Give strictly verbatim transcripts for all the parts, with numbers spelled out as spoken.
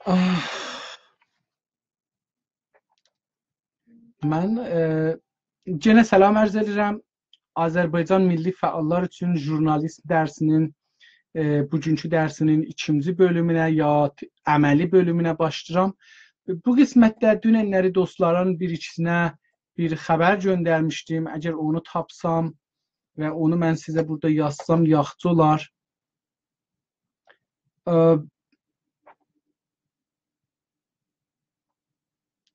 آه. من، ائ، یئنه سلام عرض ائدیرم. آذربایجان میللی فعاللار اوچون ژورنالیسم درسینین، ائ، بوگونکو درسینین ایکینجی بؤلومونه یا ت-، عملی بؤلومونه باشلاییرام. بو قسمتده دوننلری دوستلارین بیر ایکیسینه بیر خبر گؤندرمیشدیم. اگر اونو تاپسام و اونو من سیزه بورادا یازسام، یاخشی اولار. ائ،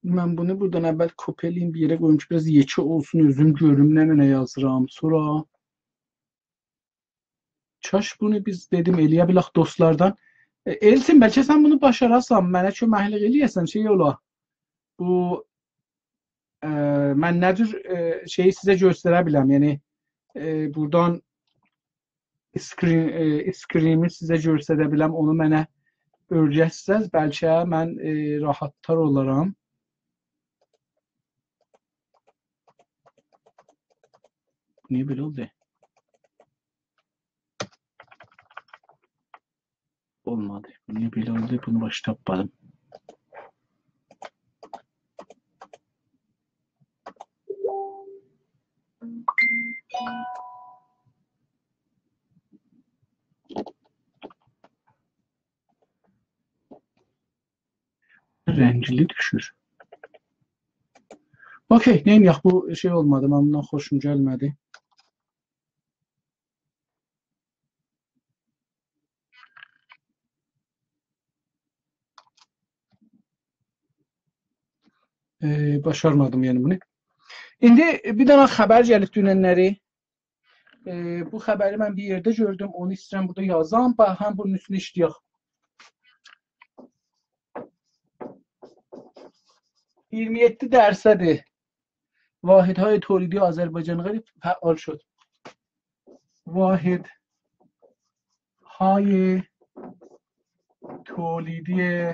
من بونو بورادان اول کپی ائله‌ییم، بیر یئره قویوم کی، بیر آز یئکه اولسون، اؤزوم گؤروم نمنه یازیرام. سونرا کاش بونو بیز، دئدیم، ائله‌یه بیلک دوستلاردان. ائ، ائلچین، بلکه سن بونو باشاراسان، منه کؤمکلیک ائله‌یه‌سن، شئی اولا. بو، ائ، من نه جور، ائ، شئیی سیزه گؤستره بیلم، یعنی، ائ، بورادان اسکرین، ائ، اسکرینی سیزه گؤستره بیلم، اونو منه اؤیرتسز، بلکه من، ائ، راحت‌تر اولارام. نییه بئله اولدو؟ اولمادی. بو نییه بئله اولدو؟ بونو باشا تاپمادیم. رنگلی دوشور. اوکی، نئینیه‌ک؟ بو شئی اولمادی، من بوندان خوشوم گلمه‌دی. ائ، باشارمادیم، یعنی، بونو. ایندی بیر دنه خبر گلیب دوننلری. ائ، بو خبری من بیر یئرده گؤردوم، اونو ایسته‌ییرم بورادا یازام، باخ، هم بونون اوستونده ایشله‌یک. ایگیرمی یئددی درصد واحدهای تولیدی آذربایجان غربی فعال شد. واحدهای تولیدی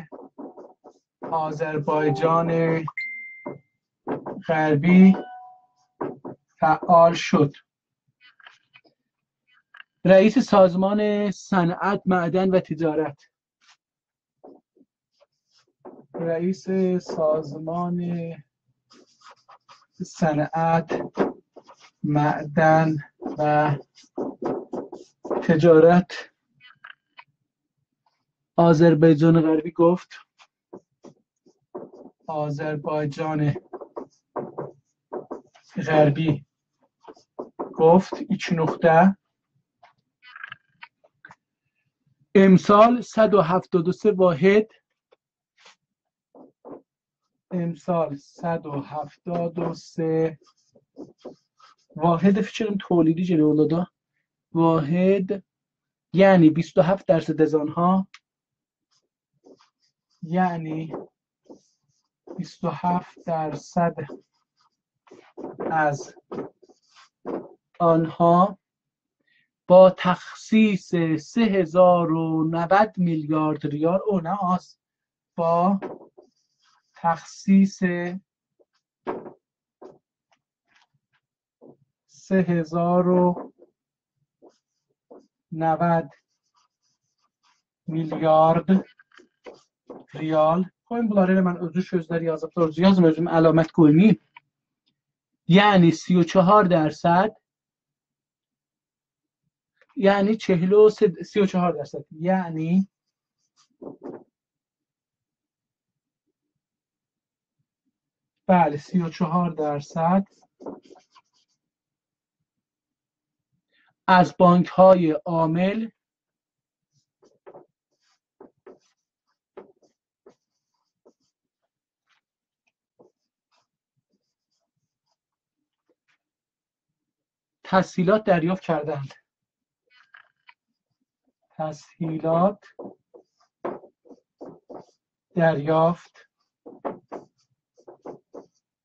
آذربایجان غربی فعال شد. رئیس سازمان صنعت، معدن و تجارت. رئیس سازمان صنعت، معدن و تجارت آذربایجان غربی گفت، آذربایجان غربی گفت، ایکی نقطه، امسال صد و هفتاد و سه واحد، امسال صد و هفتاد و سه واحد، فیکریم تولیدی گرک اولا دا. واحد، یعنی بیست و هفت درصد از آنها، یعنی بیست و هفت درصد از آنها با تخصیص سه هزار و نود میلیارد ریال، او نه آز، با تخصیص سه هزار و نود میلیارد ریال. قویون بونلاری ائله من اؤزو سؤزلر یازیبلار، اؤزو یازیم، اؤزوم علامت قویماییم. یعنی سی و چهار درصد، یعنی چهل و سه، سی و چهار درصد، یعنی بله، سی و چهار درصد از بانک‌های عامل تسهیلات دریافت کرده‌اند. تسهیلات دریافت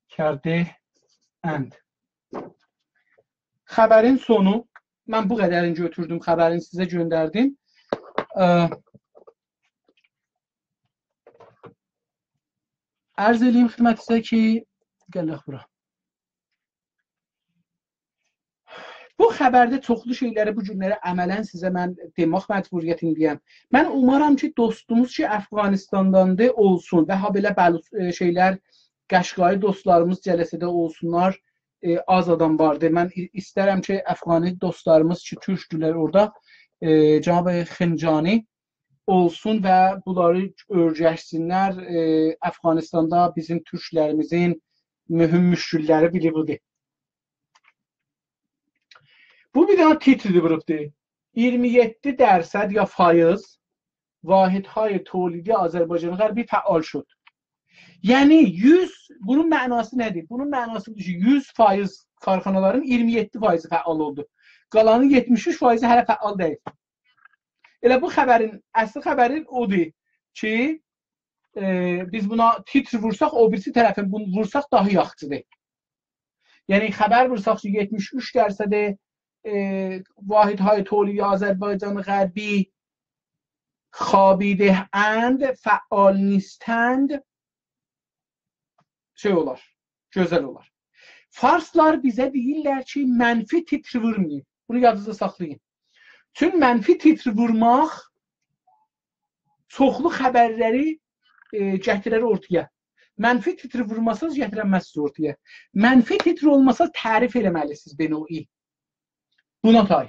کرده‌اند. خبرین سونو، من بو قدرینی گؤتوردوم، خبرینی سیزه گؤندردیم. اه، عرض ائله‌ییم خدمتینیزه کی، گلک بورا. بو خبرده چوخلو شئیلری بو گونلری عملاً سیزه من دئمک مجبوریتینده‌یم. من اومارام کی، دوستوموز کی، افغانستانداندیر، اولسون و هابئله بلوچ، ائ، شئیلر، قشقایی دوستلاریمیز جلسه‌ده اولسونلار، ائ، آز آدام واردی. من ای-، ایسترم کی، افغانی دوستلاریمیز کی، تورکدولر اورادا، ائ، جناب خنجانی اولسون و بونلاری اؤرگشسینلر. ائ، افغانستاندا بیزیم تورکلریمیزین مهم مشکللری بیری بودور. بو بیر دنه تیتردی ووروبدو. ایگیرمی یئددی درصد یا فایز واحدهای تولیدی آذربایجان غربی فعال شد. یعنی یوز، بونون معناسی نه‌دیر؟ بونون معناسی بودور کی، یوز فایز کارخانالارین ایگیرمی یئددی فایزی فعال اولدو. قالانی یئتمیش اوچ فایزی هله فعال دئییل. ائله بو خبرین، اصلی خبرین اودور کی، ائ، بیز بونا تیتر وورساق، او بیریسی طرفین بونو وورساق داها یاخشیدیر. یعنی خبر وورساق کی، یئتمیش اوچ درصد، ائ، واحدهای تولیدی آذربایجان غربی خوابیده‌اند، فعال نیستند، شئی اولار، گؤزل اولار. فارسلار بیزه دئییرلر کی، منفی تیتر وورمایین. بونو یادینیزدا ساخلایین. چون منفی تیتر وورماق چوخلو خبرلری، ائ، گتیرر اورتایا. منفی تیتر وورماسانیز، گتیرنمزسینیز اورتایا. منفی تیتر اولماسا، تعریف ائله‌مه‌لیسینیز به نوعی. بونا تای.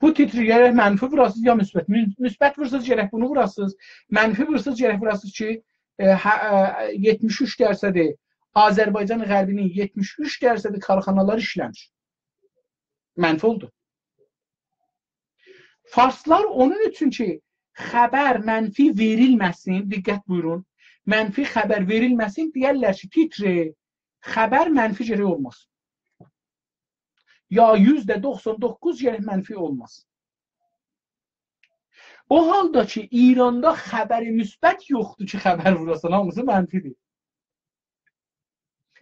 بو تیتری گرک منفی ووراسینیز، یا مثبت. مو-، مثبت وورسانیز، گرک بونو ووراسینیز. منفی وورسانیز، گرک ووراسینیز کی، ائ، هه، ائ، یئتمیش اوچ درصدی آذربایجان غربی‌نین یئتمیش اوچ درصدی کارخانالار ایشله‌میر. منفی اولدو. فارسلار اونون اوچون کی، خبر منفی وئریلمه‌سین، دقت بویورون، منفی خبر وئریلمه‌سین، دئیرلر کی، تیتر خبر منفی گرک اولماسین. یا یوزده دوخسان دوققوز گرک منفی اولماسین. او حالدا کی، ایراندا خبر مثبت یوخدور کی، خبر ووراسان، هامیسی منفی‌دیر.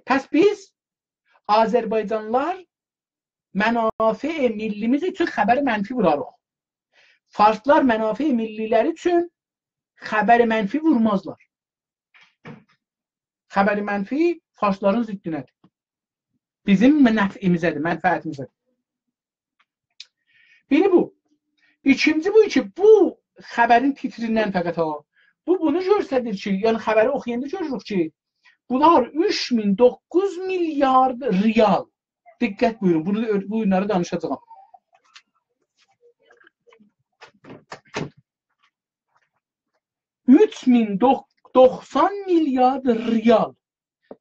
پس بیز، آذربایجانلیلار، منافع ملی‌میز اوچون خبر منفی ووراریق. فارسلار منافع ملی‌لری اوچون خبر منفی وورمازلار. خبر منفی فارسلارین ضدینه‌دیر. بیزیم نفعیمیزه‌دیر، منفعتیمیزه‌دیر. بیری بو. ایکینجی بو کی، بو خبرین تیتریندن فقط ها. بو بونو گؤستریر کی، یعنی خبری اوخویاندا گؤروروک کی، بونلار اوچ مین دوققوز میلیارد ریال. دقت بویورون، بونو، بو گونلری دانیشاجاغام. اوچ مین دوخسان میلیارد ریال.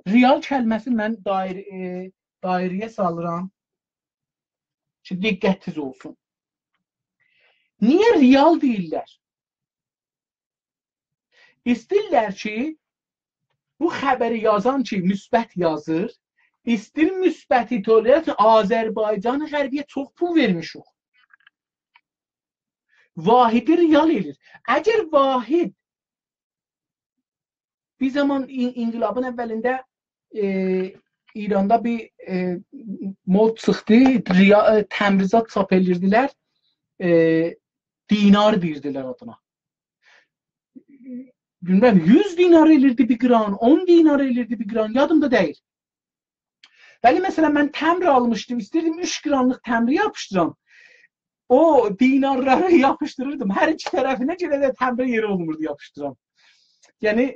ریال کلمه‌سینی من دایر-، ائ، دایره‌یه سالیرام کی، دقتینیز اولسون. نییه ریال دئییرلر؟ ایسته‌ییرلر کی، بو خبری یازان کی، مثبت یازیر، ایسته‌ییر مثبتی تولره، آذربایجان غربی‌یه چوخ پول وئرمیشیک. واحدی ریال ائله‌ییر. اگر واحد، بیر زامان ان-، انقلابین اولینده، ائ، ایراندا بیر، ائ، مد چیخدی، ریا-، ائ، تمبریزات چاپ ائله‌ییردیلر، ائ، دینار دئییردیلر آدینا. بیلمیرم، یوز دینار ائله‌ییردی بیر قران، اون دینار ائله‌ییردی بیر قران، یادیمدا دئییل. ولی، مثلا، من تمبر آلمیشدیم، ایسته‌ییردیم اوچ قرانلیق تمبری یاپیشدیرام. او دینارلاری یاپیشدیریردیم هر ایکی طرفینه، یئنه ده تمبره یئری اولموردو یاپیشدیرام. یعنی،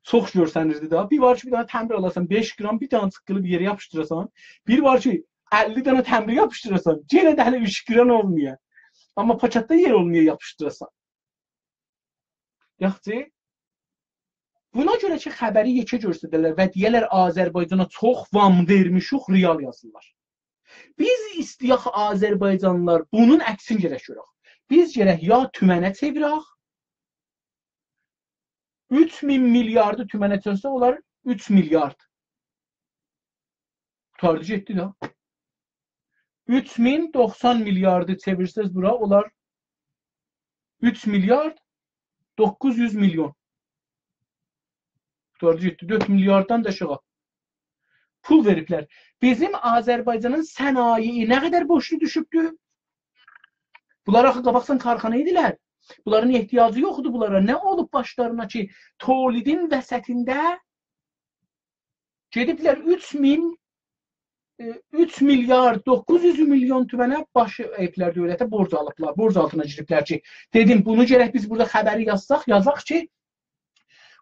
چوخ گؤرسنیردی ده. بیر وار کی، بیر دنه تمبر آلاسان، بئش قران، بیر دنه چیققیلی بیر یئره یاپیشدیراسان. بیر وار کی، اللی دنه تمبر یاپیشدیراسان، یئنه ده هله اوچ قران اولمایا. آمما پاکتده یئر اولمایا یاپیشدیراسان. یاخشی. بونا گؤره کی، خبری یئکه گؤستررلر و دئیرلر، آذربایجانا چوخ وام وئرمیشیک، ریال یازیرلار. بیز ایسته‌یک آذربایجانلیلار بونون عکسینی گرک گؤرک. بیز گرک یا تومنه چئویرک، اوچ مین میلیاردی تومنه چئویرسک، اولار اوچ میلیارد. قوتاردی گئتدی ده. اوچ مین دوخسان میلیاردی چئویرسز بورا، اولار اوچ میلیارد دوققوز یوز میلیون. قوتاردی گئتدی. دؤرد میلیارددان دا آشاغی پول وئریبلر. بیزیم آذربایجانین صنایعی نه قدر بورجلو دوشوبدو؟ بونلار آخی قاباقجادان کارخانا ایدیلر. بونلارین احتیاجی یوخ ایدی بونلارا. نه اولوب باشلارینا کی، تولیدین وسطینده گئدیبلر اوچ مین ائ، اوچ میلیارد دوققوز یوز میلیون تومنه باش اییبلر دؤولته، بورج آلیبلار، بورج آلتینا گیریبلر کی، دئدیم، بونو گرک بیز بورادا خبری یازساق، یازاق کی،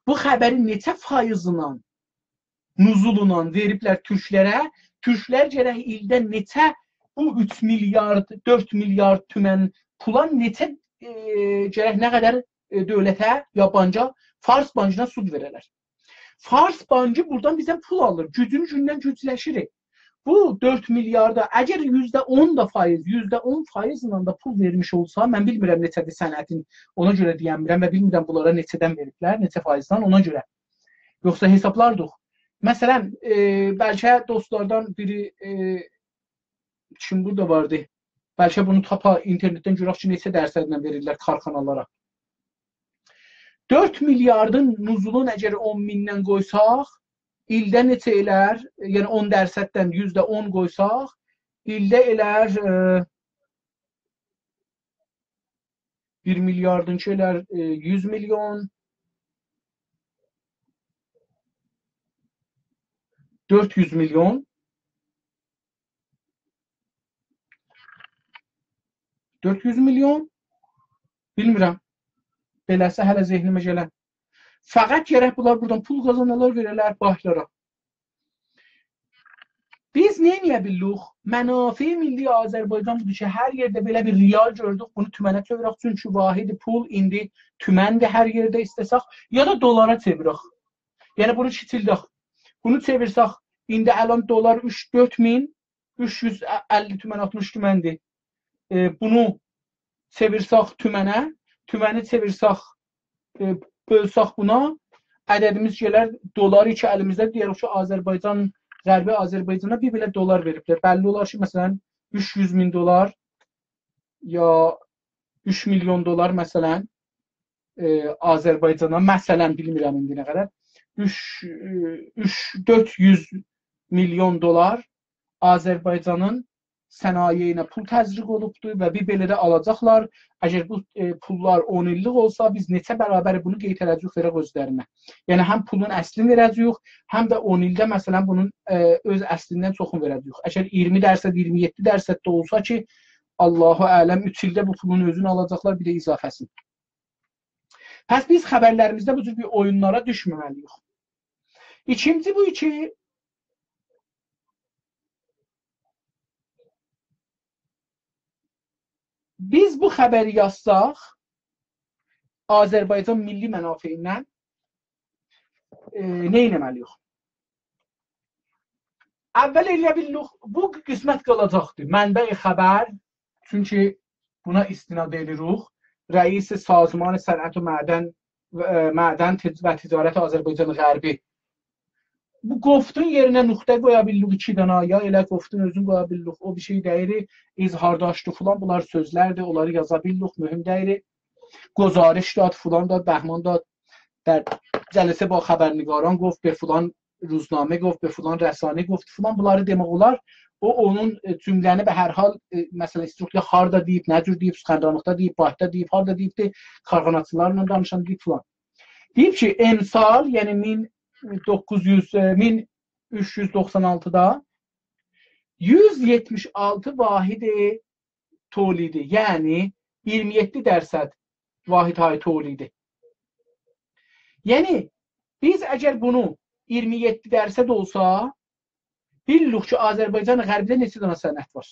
بو خبری نئچه فایضینان، نزولونان وئریبلر تورکلره، تورکلر گرک ایلده نئچه بو اوچ میلیارد، دؤرد میلیارد تومن پولا نئچه، ائ، گرک نه قدر، ائ، دؤولته یا بانکا، فارس بانکینا سود وئره‌لر. فارس بانکی بورادان بیزدن پول آلیر، گوجونو گوندن گوجلشیریک. بو دؤرد میلیاردا، اگر یوزده اون دا فایض، یوزده اون فایضله ده پول وئرمیش اولسا، من بیلمیرم نئچه‌دیر صنعتین، اونا گؤره دئیه‌ممیرم و بیلمیرم بونلارا نئچه‌دن وئریبلر، نئچه فایضدن، اونا گؤره. یوخسا حسابلاردیق. مثلا، ائ، بلکه دوستلاردان بیری، ائ، کیم بورادا واردی؟ بلکه بونو تاپا، اینترنتدن گؤرک کی، نئچه درصدله وئریرلر کارخانالارا. دؤرد میلیاردین نزولون اگر اون میندن قویساق، ایلده نئچه ائلر؟ یعنی اون درصددن یوزده اون قویساق، ایلده ائلر، ائ، بیر میلیاردینکی ائلر، ائ، یوز میلیون، دؤرد یوز میلیون. دؤرد یوز میلیون؟ بیلمیرم. بئله‌سی هله ذهنیمه گلن. فقط گرک بونلار بورادان پول قازانالار، وئره‌لر بانکلارا. بیز نه ائده بیلریک؟ منافع ملی آذربایجان بودور کی، هر یئرده بئله بیر ریال گؤردوک، بونو تومنه چئویرک. چونکی واحد پول ایندی تومندیر هر یئرده ایسته‌سک، یا دا دلارا چئویرک. یعنی بونو کیچیلدک. بونو چئویرسک، ایندی الان دلار اوچ، دؤرد مین اوچ یوز اللی تومن، آلتمیش تومندیر. ائ، بونو چئویرسک تومنه، تومنی چئویرسک، ائ، بؤلسک بونا، عددیمیز گلر دلاری کی، الیمیزده، دئیه‌ریک کی، آذربایجان، غربی آذربایجانا بیر بئله دلار وئریبلر. بللی اولار کی، مثلا، اوچ یوز مین دلار یا اوچ میلیون دلار، مثلا، ائ، آذربایجانا، مثلا، بیلمیرم ایندی نه قدر، اوچ، ائ، اوچ، دؤرد یوز میلیون دلار آذربایجانین صنایعینه پول تزریق اولوبدور و بیر بئله ده آلاجاقلار. اگر بو، ائ، پوللار اون ایللیک اولسا، بیز نئچه برابر بونو قئیتره‌جه‌ییک، وئرک اؤزلرینه. یعنی هم پولون اصلینی وئره‌جه‌ییک، هم ده اون ایلده، مثلا، بونون، ائ، اؤز اصلیندن چوخونو وئره‌جه‌ییک. اگر اییرمی درصد، اییرمی یئددی درصد ده اولسا کی، الله اعلم، اوچ ایلده بو پولون اؤزونو آلاجاقلار، بیر ده اضافه‌سینی. پس بیز خبرلریمیزده بو جور بیر اویونلارا دوشمه‌مه‌لی‌ییک. ایکینجی بو کی، بیز بو خبری یازساق، آذربایجان میللی منافعیندن، ائ، نه ائتمه‌لی‌ییک؟ اول ائلیه بیلریک، بو قسمت قالاجاقدیر. منبع خبر، چونکی بونا استناد ائدیریک. رئیس سازمان صنعت و معدن و، ائ، معدن تج-، و تجارت آذربایجان غربی. بو گفتون یئرینه نقطه قویا بیلریک ایکی دنه، یا ائله گفتون اؤزون قویا بیلریک، او بیر شئی دئییل، اظهارداشدی فلان، بونلار سؤزلردیر، اونلاری یازا بیلریک، مهم دئییل. گزارش داد، فلان داد، بهمان داد، در جلسه با خبرنگاران گفت، به فلان روزنامه گفت، به فلان رسانه گفت، فلان، بونلاری دئمک اولار. او، اونون، ائ، جمله‌نی به هر حال، ائ، مثلا، استروکتوردا هاردا دئییب، نه جور دئییب، سخنرانلیقدا دئییب، بانکدا دئییب، هاردا دئییبدی، کارخاناچیلارلا دانیشاندا دئییب فلان. دئییب کی، امسال، یعنی مین دوققوز یوز، ائ، مین اوچ یوز دوخسان آلتیدا یوز یئتمیش آلتی واحد تولیدی، یعنی اییرمی یئددی درصد واحدهای تولیدی. یعنی، بیز اگر بونو اییرمی یئددی درصد اولسا، بیلیریک کی، آذربایجان غربیده نئچه دنه صنعت وار.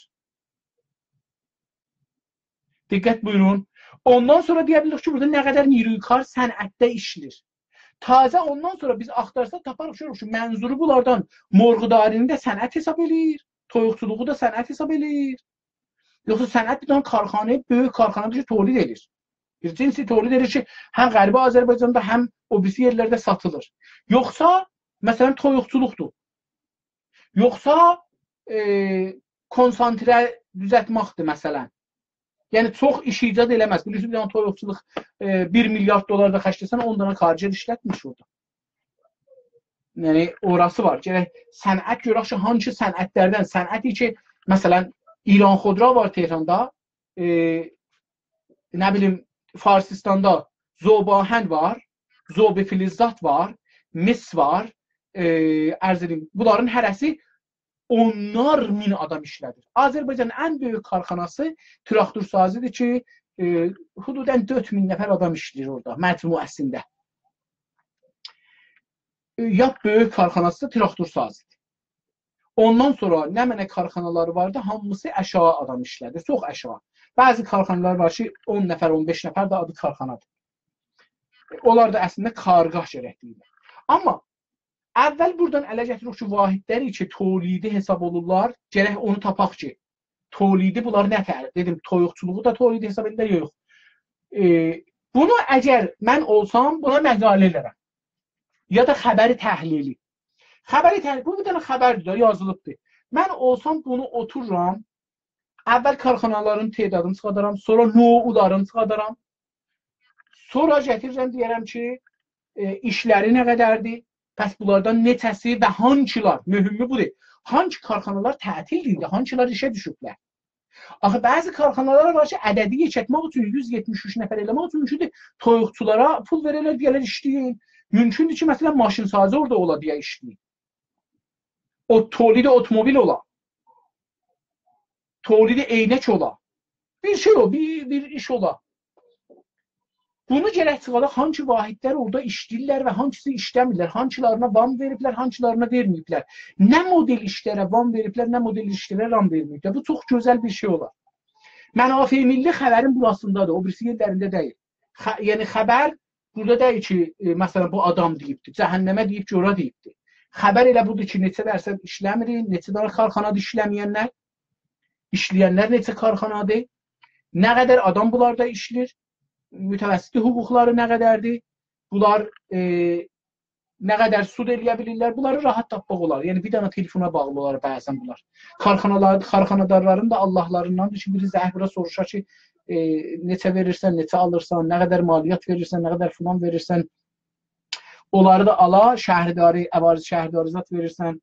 دقت بویورون. اوندان سونرا دئیه بیلیریک کی، بورادا نه قدر نیروی کار صنعتده ایشله‌ییر. تازه اوندان سونرا بیز آختارساق تاپاریق، گؤروروک کی، منظوری بونلاردان مرغداری‌نی ده صنعت حساب ائله‌ییر، تویوقچولوغو دا صنعت حساب ائله‌ییر. یوخسا صنعت بیر دنه کارخانه، بؤیوک کارخانادیر کی، تولید ائله‌ییر. بیر جنسی تولید ائدیر کی، هم غربی آذربایجاندا، هم او بیریسی یئرلرده ساتیلیر. یوخسا، مثلا، تویوقچولوقدور. یوخسا، ائ، کنسانتره دوزلتمکدیر، مثلا. یعنی، چوخ ایش ایجاد ائله‌مز. بیلیرسینیز، بیر دنه تویوقچولوق، ائ، بیر میلیارد دلار دا خرجله‌سن، اون دنه کارگر ایشلتمیر اورادا. یعنی، اوراسی وار. گرک صنعت گؤرک کی، هانسی صنعتلردن، صنعتی کی، مثلا، ایران خودرو وار تهراندا، ائ، نه بیلیم، فارسیستاندا ذوب‌آهن وار، ذوب فلزات وار، مس وار، ائ، عرض ائدیم، بونلارین هره‌سی اونلار مین آدام ایشله‌دیر. آذربایجانین ان بؤیوک کارخاناسی تراکتورسازی‌دیر کی، ائ، حدوداً دؤرد مین نفر آدام ایشله‌ییر اورادا، مجموعه‌سینده. ائ، لاپ بؤیوک کارخاناسی دا تراکتورسازی‌دیر. اوندان سونرا نمنه کارخانالاری واردی، هامیسی آشاغی آدام ایشله‌دیر، چوخ آشاغی. بعضی کارخانالار وار کی، اون نفر، اون بئش نفر ده آدی کارخانادیر. اونلار دا اصلینده کارگاه گرک دئییرلر. آمما اول بورادان اله گتیریریک کی، واحدلری کی، تولیدی حساب اولورلار، گرک اونو تاپاق کی، تولیدی بونلار نه تر-، دئدیم، تویوقچولوغو دا تولیدی حساب ائدیرلر، یوخ. ائ، بونو اگر من اولسام، بونا مقاله ائلرم. یا دا خبر تحلیلی. خبر تحلیلی، بو بیر دنه خبردیر ده، یازیلیبدیر. من اولسام بونو اوتورورام، اول کارخانالارین تعدادینی چیخادارام، سونرا نوعلارینی چیخادارام. سونرا گتیررم، دئیه‌رم کی، ائ، ایشلری نه قدردیر؟ پس بونلاردان نئچه‌سی و هانکیلار، مهمی بودور. هانکی کارخانالار تعطیلدیر ایندی، هانکیلار ایشه دوشوبلر؟ آخی بعضی کارخانالار وار کی، عددی یئکلتمک اوچون، یوز یئتمیش اوچ نفر ائله‌مک اوچون، چونکی تویوقچولارا پول وئریرلر، دئییرلر ایشله‌یین. مومکوندور کی، مثلا، ماشین‌سازی اورادا اولا دئیه ایشله‌یین. او تولید اتومبیل اولا. تولید عینک اولا. بیر شئی او، بیر، بیر ایش اولا. بونو گرک چیخاراق، هانکی واحدلر اورادا ایشله‌ییرلر و هانکیسی ایشله‌میرلر، هانکیلارینا وام وئریبلر، هانکیلارینا وئرمه‌ییبلر. نه مدل ایشلره وام وئریبلر، نه مدل ایشلره وام وئرمه‌ییبلر. بو چوخ گؤزل بیر شئی اولار. منافع ملی خبرین بوراسیندادیر، او بیریسی یئرلرینده دئییل. خ-، یعنی خبر بورادا دئییل کی، ائ، مثلا، بو آدام دئییبدیر، جهنمه دئییب کی، اورا دئییبدیر. خبر ائله بودور کی، نئچه درصد ایشله‌میر، نئچه دنه کارخانادیر ایشله‌مه‌ینلر، ایشله‌ینلر نئچه کارخانادیر، نه قدر آدام بونلاردا ایشله‌ییر، متوسط حقوقلاری نه قدردیر، بونلار، ائ، نه قدر سود ائله‌یه بیلیرلر، بونلاری راحت تاپماق اولار. یعنی، بیر دنه تلفونا باغلی اولار بعضا بونلار. کارخانالار، کارخانادارلارین دا آللاهلارینداندیر کی، بیری زنگ وورا سوروشا کی، ائ، نئچه وئریرسن، نئچه آلیرسان، نه قدر مالیات وئریرسن، نه قدر فلان وئریرسن. اونلاری دا آلا، شهرداری، عوارض شهرداری زاد وئریرسن،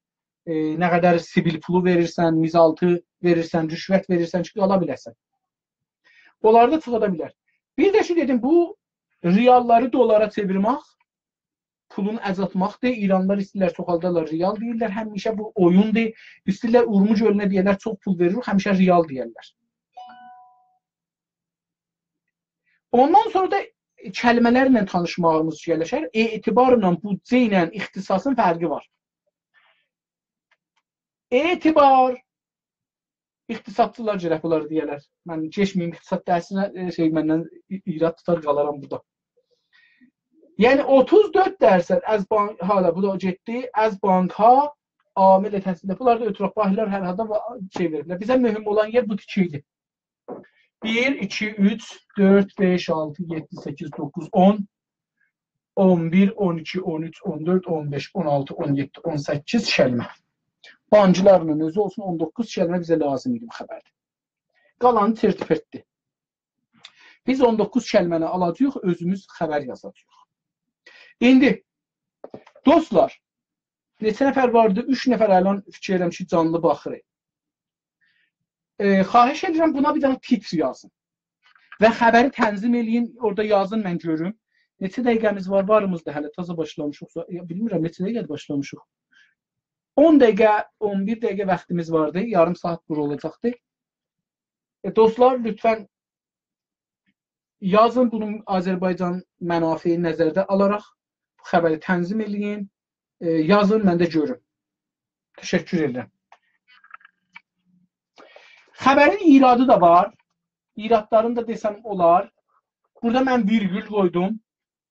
ائ، نه قدر سیبیل پولو وئریرسن، میزالتی وئریرسن، رشوت وئریرسن کی، قالا بیله‌سن. اونلاری دا چیخادا بیلر. بیر ده کی، دئدیم، بو ریاللاری دلارا چئویرمک، پولون اجاتماقدیر. ایرانلیلار ایسته‌ییرلر، چوخالدارلار، ریال دئییرلر. همیشه بو اویوندور. ایسته‌ییرلر اورمو گؤلونه دئیه‌لر، چوخ پول وئریریک، همیشه ریال دئیرلر. اوندان سونرا دا کلمه‌لرله تانیشماغیمیز گرکر. اعتبارلا، بودجه ایله اختصاصین فرقی وار. اعتبار، اقتصادچیلار گرک بونلاری دئیه‌لر. من کئچمه‌ییم اقتصاد درسینه، ائ، شئی، مندن ای-، ایراد توتار، قالارام بورادا. یعنی اوتوز دؤرد درصد از بانک، حالا بو دا گئتدی، از بانک‌ها عامل تسهیل، بونلار دا اؤتورک، بانکلار هر حالدا وا-، شئی وئریبلر. بیزه مهم اولان یئر بو تیکی ایدی. بیر، ایکی، اوچ، دؤرد، بئش، آلتی، یئددی، سککیز، دوققوز، اون، اون بیر، اون ایکی، اون اوچ، اون دؤرد، اون بئش، اون آلتی، اون یئددی، اون سککیز کلمه. بانکلارلا اؤزو اولسون، اون دوققوز کلمه بیزه لازیم ایدی بو خبرده. قالانی چرت و پرتدیر. بیز اون دوققوز کلمه‌نی آلاجاغیق، اؤزوموز خبر یازاجاغیق. ایندی، دوستلار، نئچه نفر واردی؟ اوچ نفر الان فیکیر ائدیرم کی، جانلی باخیر. ائ، خواهش ائدیرم، بونا بیر دنه تیتر یازین. و خبری تنظیم ائله‌یین، اورادا یازین، من گؤروم. نئچه دقیقه‌میز وار؟ واریمیزدیر هله، تازا باشلامیشیق. سو-، یا، بیلمیرم، نئچه دقیقه‌دیر باشلامیشیق. اون دقیقه، اون بیر دقیقه واختیمیز واردی، یاریم ساعات بورا اولاجاقدی. ائ، دوستلار، لطفاً یازین، بونون آذربایجان منافعی نظرده آلاراق بو خبری تنظیم ائله‌یین. ائ، یازین، من ده گؤروم. تشکر ائدیرم. خبرین ایرادی دا وار. ایرادلارینی دا دئسم اولار. بورادا من ویرگول قویدوم.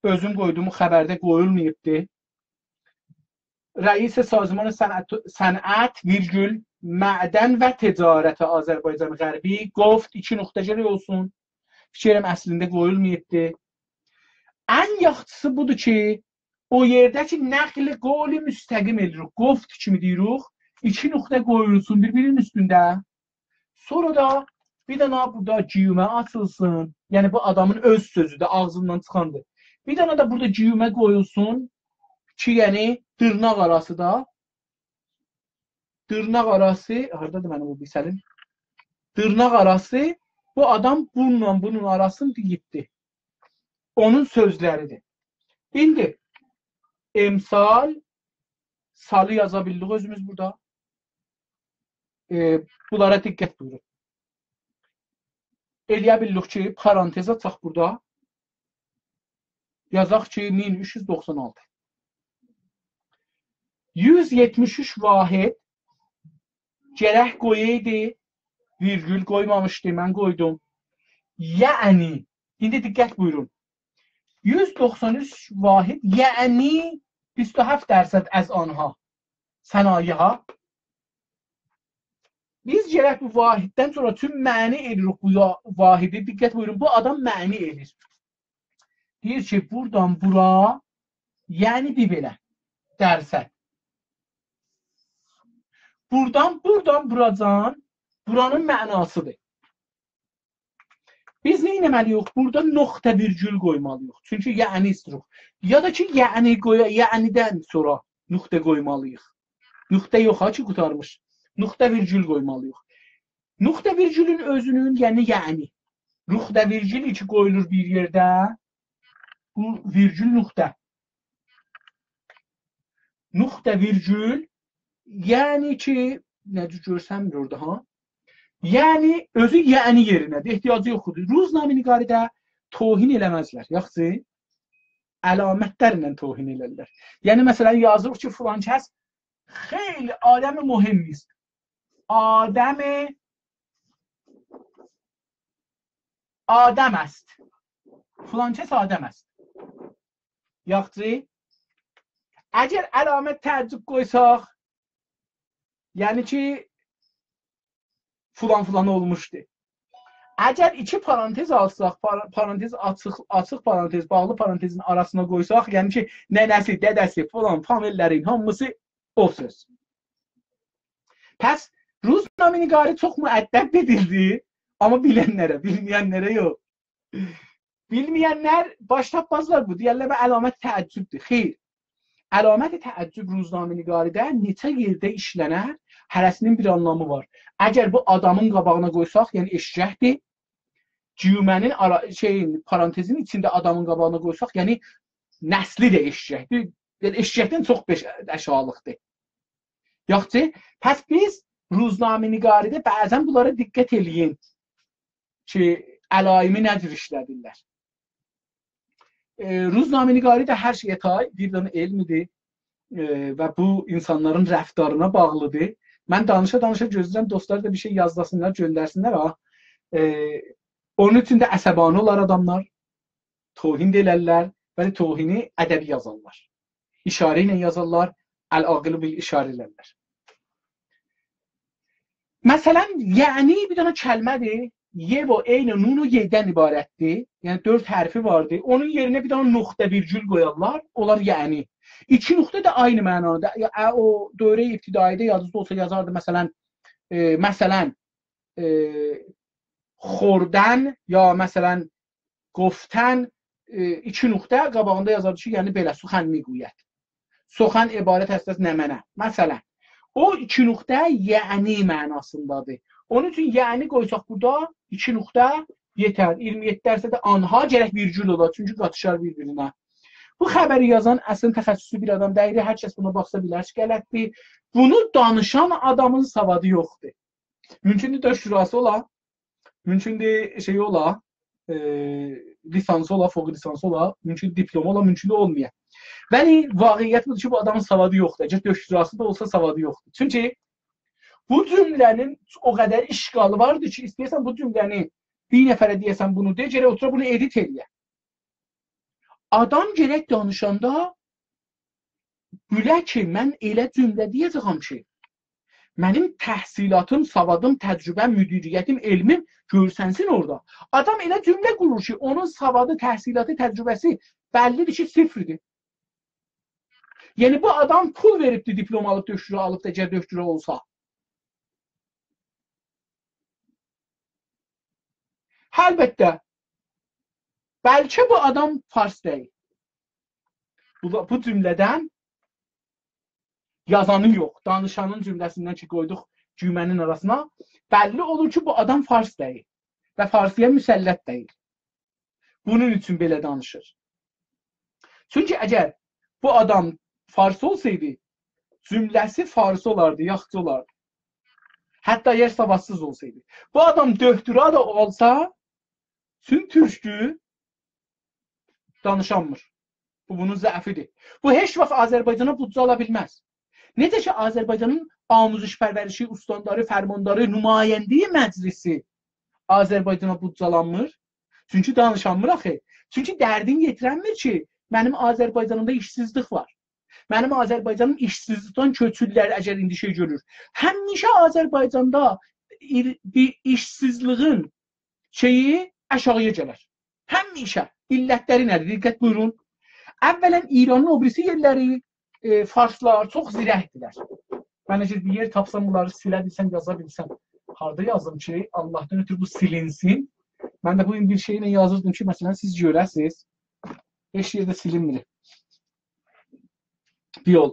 اؤزوم قویدوم، خبرده قویولماییبدی. رئیس سازمان صنعت، صنعت، ویرگول، معدن و تجارت آذربایجان غربی گفت، ایکی نقطه گرک اولسون. فیکر ائلیرم اصلینده قویولماییبدی. ان یاخشیسی بودور کی، او یئرده کی، نقل قول مستقیم ائله‌ییریک، گفت کیمی دئییریک، ایکی نقطه قویولسون بیر-بیرینین اوستونده. سونرا دا بیر دنه بورادا گیومه آچیلسین. یعنی، بو آدامین اؤز سؤزودور، آغزیندان چیخاندیر. بیر دنه ده بورادا گیومه قویولسون کی، یعنی، دیرناق آراسی دا. دیرناق آراسی، هاردادیر منیم بو بیسلیم؟ دیرناق آراسی، بو آدام بونونلا بونون آراسینی دئییبدی. اونون سؤزلریدیر. ایندی امسال، سالی یازا بیلدیک اؤزوموز بورادا. ائ، بونلارا دقت بویورون. ائلیه بیلیریک کی، پارانتز آچاق بورادا. یازاق کی، مین اوچ یوز دوخسان آلتی. یوز یئتمیش اوچ واحد گرک قویایدی، ویرگول قویمامیشدی، من قویدوم. یعنی، ایندی دقت بویورون. یوز دوخسان اوچ واحد، یعنی بیست و هفت درصد از آنها، صنایع‌ها. بیز گرک بو واحددن سونرا چون معنی ائدیریک بو یا-، واحدی. دقت بویورون، بو آدام معنی ائدیر. دئییر کی، بورادان بورا، یعنی بیر بئله درصد. بورادان، بورادان بوراجان، بورانین معناسیدیر. بیز نه ائتمه‌لی‌ییک؟ بورادا نقطه ویرگول قویمالی‌ییق. چونکی یعنی ایستیریک. یا دا کی، یعنی قویا-، یعنی‌دن سونرا نقطه قویمالی‌ییق. نقطه یوخ ها کی، قوتارمیش. نقطه ویرگول قویمالی‌ییق. نقطه ویرگولون اؤزونون، یعنی، یعنی. نقطه ویرگول کی قویولور بیر یئرده، بو ویرگول نقطه. نقطه ویرگول، یعنی کی، نه جور گؤرسنمیر اورادا ها. یعنی، اؤزو یعنی یئرینه‌دیر، احتیاجی یوخدور. روزنامه‌نگاری‌ده توهین ائله‌مزلر، یاخشی؟ علامت‌لرله توهین ائلرلر. یعنی، مثلا، یازیریق کی، فلان کس خیلی آدم مهمی است. آدم، آدم است. فلان کس آدم است. یاخشی؟ اگر علامت تعجب قویساق، یعنی کی، فلان فلان اولموشدو. اگر ایکی پارانتز آلساق، پارا-، پارانتز آچیق، آچیق پارانتز، باغلی پارانتزین آراسینا قویساق، یعنی کی، ننه‌سی، دده‌سی، فلان فامیل‌لرین هامیسی او سؤز. پس روزنامه‌نگاری چوخ مؤدب ائدیلدی، آمما بیلن‌لره، بیلمه‌ین‌لره یوخ. بیلمه‌ین‌لر باش تاپمازلار بو. دئیرلر، «به علامت تعجب‌دیر.» خیر. علامت تعجب روزنامه‌نگاری‌ده نئچه یئرده ایشلنر، هره‌سینین بیر آنلامی وار. اگر بو آدامین قاباغینا قویساق، یعنی ائششکدیر. جمله‌نین آرا-، شئیین، پارانتزین ایچینده آدامین قاباغینا قویساق، یعنی نسلی ده ائششکدیر. یعنی ائششکدن چوخ بئش-، آشاغیلیقدیر. یاخشی، پس بیز روزنامه‌نگاری‌ده بعضا بونلارا دقت ائله‌یین کی، علایمی نه جور ایشله‌دیرلر. ائ، روزنامه‌نگاری ده هر شئیه تای، بیر دنه علم‌دیر، ائ، و بو اینسانلارین رفتارینا باغلی‌دیر. من دانیشا-دانیشا گؤزله‌ییرم، دوستلار دا بیر شئی یازلاسینلار، گؤندرسینلر ها. ائ، اونون اوچون ده عصبانی اولار آداملار، توهین ده ائلرلر، ولی توهینی ادبی یازارلار. اشاره ایله یازارلار، العاقل بالاشاره ائلرلر. مثلا، یعنی بیر دنه کلمه‌دیر. ی و عین و نون و ی‌دن عبارت‌دیر. یعنی دؤرد حرفی واردیر. اونون یئرینه بیر دنه نقطه ویرگول قویارلار، اولار یعنی. ایکی نقطه ده عینی معنادا. یا، ا، او دوره ابتدایی‌ده یادینیزدا اولسا یازاردی، مثلا، ائ، مثلا، ائ، خوردن، یا مثلا، گفتن، ائ، ایکی نقطه قاباغیندا یازاردی کی، یعنی بئله، سخن می‌گوید. سخن عبارت است از نمنه. مثلا، او ایکی نقطه یعنی معناسیندادیر. اونون اوچون یعنی قویساق بورادا ایکی نقطه یئتر. ایگیرمی یئددی درصد آنها گرک ویرگول اولا، چونکی قاتیشار بیر-بیرینه. بو خبری یازان اصلینده تخصصی بیر آدام دئییل، هر کس بونا باخسا بیلر کی، غلط‌دیر. بونو دانیشان آدامین سوادی یوخدور. مومکوندور دکتراسی اولا، مومکوندور شئی اولا، ائ، لیسانسی اولا، فوق لیسانسی اولا، مومکون دیپلوم اولا، مومکون ده اولمایا. ولی واقعیت بودور کی، بو آدامین سوادی یوخدور. اگر دکتراسی دا اولسا، سوادی یوخدور. چونکی بو جمله‌نین او قدر اشکالی واردیر کی، ایسته‌ییرسن بو جمله‌نی بیر نفره دئیه‌سن بونو دئ، گرک اوتورا بونو ادیت ائله‌یه. آدام گرک دانیشاندا بیله کی، من ائله جمله دئیه‌جه‌یم کی، منیم تحصیلاتیم، سوادیم، تجربه‌م، مدیریتیم، علمیم گؤرسنسین اورادا. آدام ائله جمله قورور کی، اونون سوادی، تحصیلاتی، تجربه‌سی بللی‌دیر کی، صفردیر. یعنی، بو آدام پول وئریبدی، دیپلم آلیب، دکترا آلیب دا، اگر دکترا اولسا. البته، بلکه بو آدام فارس دئییل. بو، بو جمله‌دن یازانین یوخ، دانیشانین جمله‌سیندن کی، قویدوق گومه‌نین آراسینا، بللی اولور کی، بو آدام فارس دئییل و فارسی‌یا مسلط دئییل. بونون اوچون بئله دانیشیر. چونکی اگر بو آدام فارس اولسایدی، جمله‌سی فارسی اولاردی، یاخشی اولاردی. حتی اگر سوادسیز اولسایدی. بو آدام دکترا دا اولسا، چون تورکدور، دانیشانمیر. بو بونون ضعفیدیر. بو هئچ واخت آذربایجانا بودجه آلا بیلمز. نئجه کی، آذربایجانین آموزش پرورشی استانداری، فرمانداری، نماینده‌ی مجلسی آذربایجانا بودجه آلانمیر. چونکی دانیشانمیر آخی. چونکی دردین یئتیرنمیر کی، منیم آذربایجانیمدا ایشسیزلیک وار. منیم آذربایجانیم ایشسیزلیکدن کؤچورلر، اگر ایندی شئی گؤرور. همیشه آذربایجاندا ایر-، بیر ایشسیزلیگین شئیی آشاغییا گلر. همیشه. علتلری نه‌دیر؟ دقت بویورون. اولاً، ایرانین او بیریسی یئرلری، ائ، فارسلار چوخ زیرکدیرلر. من اگر بیر یئر تاپسام، بونلاری سیله بیلسم، یازا بیلسم. هاردا یازدیم کی، آللاهدان اؤترو بو سیلینسین. من ده بو گون بیر شئیله یازیردیم کی، مثلاً، سیز گؤره‌سیز. هئچ یئرده سیلینمیر. بیر یول.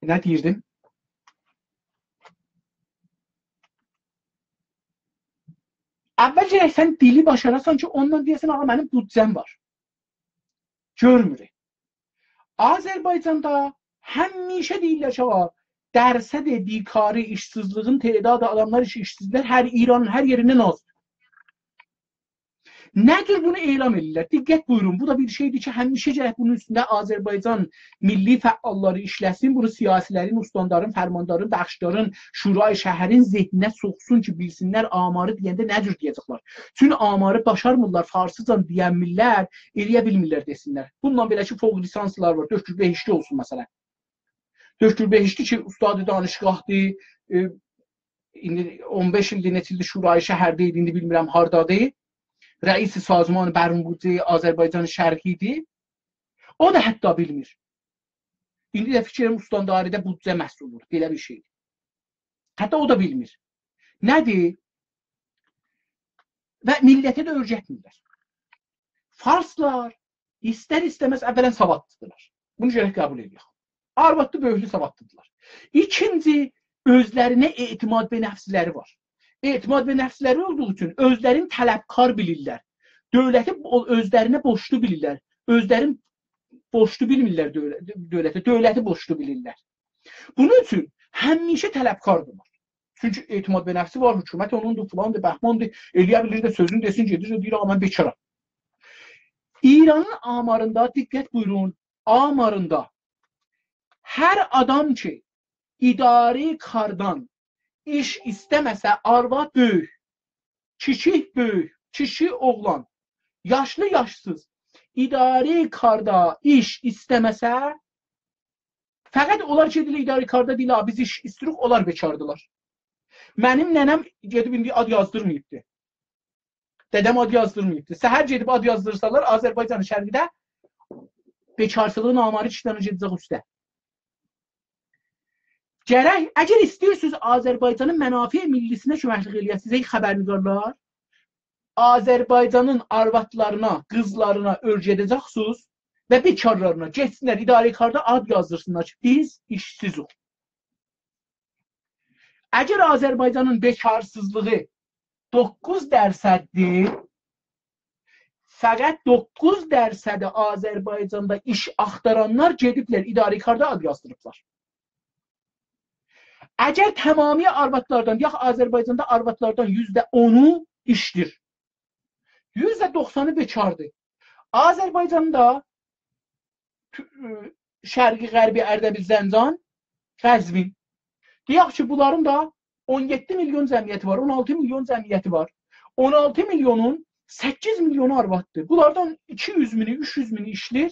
نه دئییردیم؟ اول گرک سن دیلی باشاراسان کی، اوندان دئیه‌سن، «آغا، منیم بودجه‌م وار.» گؤرموروک. آذربایجاندا همیشه دئییرلر کی، «آغا، درصد بیکاری، ایشسیزلیگین تعدادی، آداملار کی ایشسیزلر هر ایرانین هر یئریندن آزدیر.» نه جور بونو اعلام ائدیرلر؟ دقت بویورون، بو دا بیر شئیدیر کی، همیشه گرک بونون اوستونده آذربایجان میللی فعاللاری ایشله‌سین، بونو سیاسیلرین، استاندارین، فرماندارین، بخشدارین، شورای شهرین ذهنینه سوخسون کی، بیلسینلر آماری دئینده نه جور دئیه‌جکلر. چون آماری باشارمیرلار، فارسیجا دئینمیرلر، ائلیه بیلمیرلر دئسینلر. بونونلا بئله کی، فوق لیسانسلار وار، دکتر بهشتی اولسون مثلاً. دکتر بهشتی کی، استاد دانشگاهدیر، ائ، ایندی اون بئش ایلدیر، نئچه ایلدیر شورای شهرده ایدی، ایندی بیلمیرم هاردادیر. رئیس سازمان برنامه‌ریزی آذربایجان شرقی ایدی. او دا حتی بیلمیر. ایندی ده فیکر ائلیرم استانداریده بودجه مسئولودور، بئله بیر شئی. حتی او دا بیلمیر. نه‌دیر؟ و میللته ده اؤیرتمیرلر. فارسلار ایستر-ایسته‌مز اولاً سوادلیدیرلار. بونو گرک قبول ائدک. آروادلی، بؤیوکلو سوادلیدیرلار. ایکینجی، اؤزلرینه اعتماد به نفسلری وار. اعتماد به نفسلری اولدوغو اوچون اؤزلرینی طلبکار بیلیرلر. دؤولتی بو-، اؤزلرینه بورجلو بیلیرلر. اؤزلرین بورجلو بیلمیرلر دؤولتی، دؤولته، دؤولتی بورجلو بیلیرلر. بونون اوچون همیشه طلبکاردیرلار. چونکی اعتماد به نفسی وار، حکومت اونوندور، فلاندیر، بهماندیر، ائلیه بیلیر ده سؤزونو دئسین، گئدیر ده دئییر، «آغا، من بیکارام.» ایرانین آماریندا، دقت بویورون، آماریندا هر آدام کی، اداره کاردان ایش ایسته‌مه‌سه، آرواد بؤیوک، کیشیک بؤیوک، کیشی اوغلان، یاشلی یاشسیز، اداره کاردا ایش ایسته‌مه‌سه، فقط اونلار کی، دئییرلر اداره کاردا، دئییرلر، «بیز ایش ایستیروق»، اونلار بیکاردیلار. منیم ننه‌م گئدیب ایندی آد یازدیرماییبدی. دده‌م آد یازدیرماییبدی. سحر گئدیب آد یازدیرسالار، آذربایجان شرقیده بیکارچیلیغین آماری ایکی دنه گئده‌جک اوسته. گرک، اگر ایسته‌ییرسینیز آذربایجانین منافع ملی‌سینه کؤمکلیک ائلیه‌سینیز، ای خبرنگارلار، آذربایجانین آروادلارینا، قیزلارینا اؤیره‌ده‌جکسینیز و بیکارلارینا گئتسینلر اداره کاردا آد یازدیرسینلار کی، بیز ایشسیزیک. اگر آذربایجانین بیکارسیزلیغی دوققوز درصددیر، فقط دوققوز درصد آذربایجاندا ایش آختارانلار گئدیبلر اداره کاردا آد یازدیریبلار. اگر تمامی آروادلاردان، یاخود آذربایجاندا آروادلاردان یوزده اونو ایشلیر، یوزده دوخسانی بیکاردیر. آذربایجاندا تو-، شرقی، غربی، اردبیل، زنجان، قزوین. دئیک کی، بونلارین دا اون یئددی میلیون جمعیتی وار، اون آلتی میلیون جمعیتی وار. اون آلتی میلیونون سککیز میلیونو آرواددیر. بونلاردان ایکی یوز مینی، اوچ یوز مینی ایشلیر،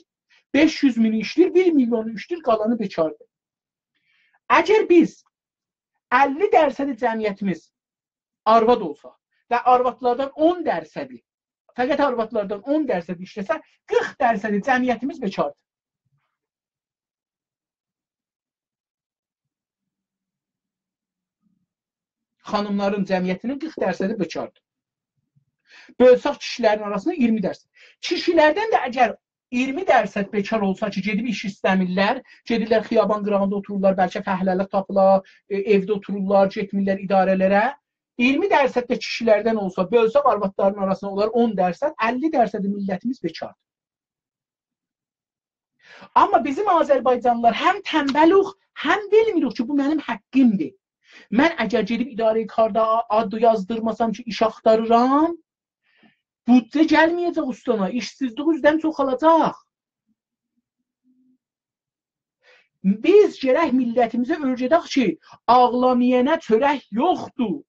بئش یوز مینی ایشلیر، بیر میلیونو ایشلیر، قالانی بیکاردیر. اگر بیز اللی درصد جمعیتیمیز آرواد اولسا و آروادلاردان اون درصدی، فقط آروادلاردان اون درصدی ایشله‌سه، قیرخ درصد جمعیتیمیز بیکاردیر. خانیملارین جمعیتینین قیرخ درصدی بیکاردیر. بؤلسک کیشیلرین آراسیندا اییرمی درصد. کیشیلردن ده اگر اییرمی درصد بیکار اولسا کی، گئدیب ایش ایسته‌میرلر، گئدیرلر خیابان قیراغیندا اوتورورلار، بلکه فهله‌لیک تاپیلا، ائ، ائوده اوتورورلار، گئتمیرلر اداره‌لره. اییرمی درصد ده کیشیلردن اولسا، بؤلسک آروادلارین آراسیندا اولار اون درصد، اللی درصد میللتیمیز بیکاردیر. آمما بیزیم آذربایجانلیلار هم تنبلوق، هم بیلمیریک کی، بو منیم حاققیمدیر. من اگر گئدیب اداره‌ی کاردا آد یازدیرماسام کی، ایش آختاریرام، بودجه گلمه‌یه‌جک اوستانا، ایشسیزلیک اوزدن چوخالاجاق. بیز گرک میللتیمیزه اؤیره‌دک کی، آغلامایانا چؤرک یوخدور.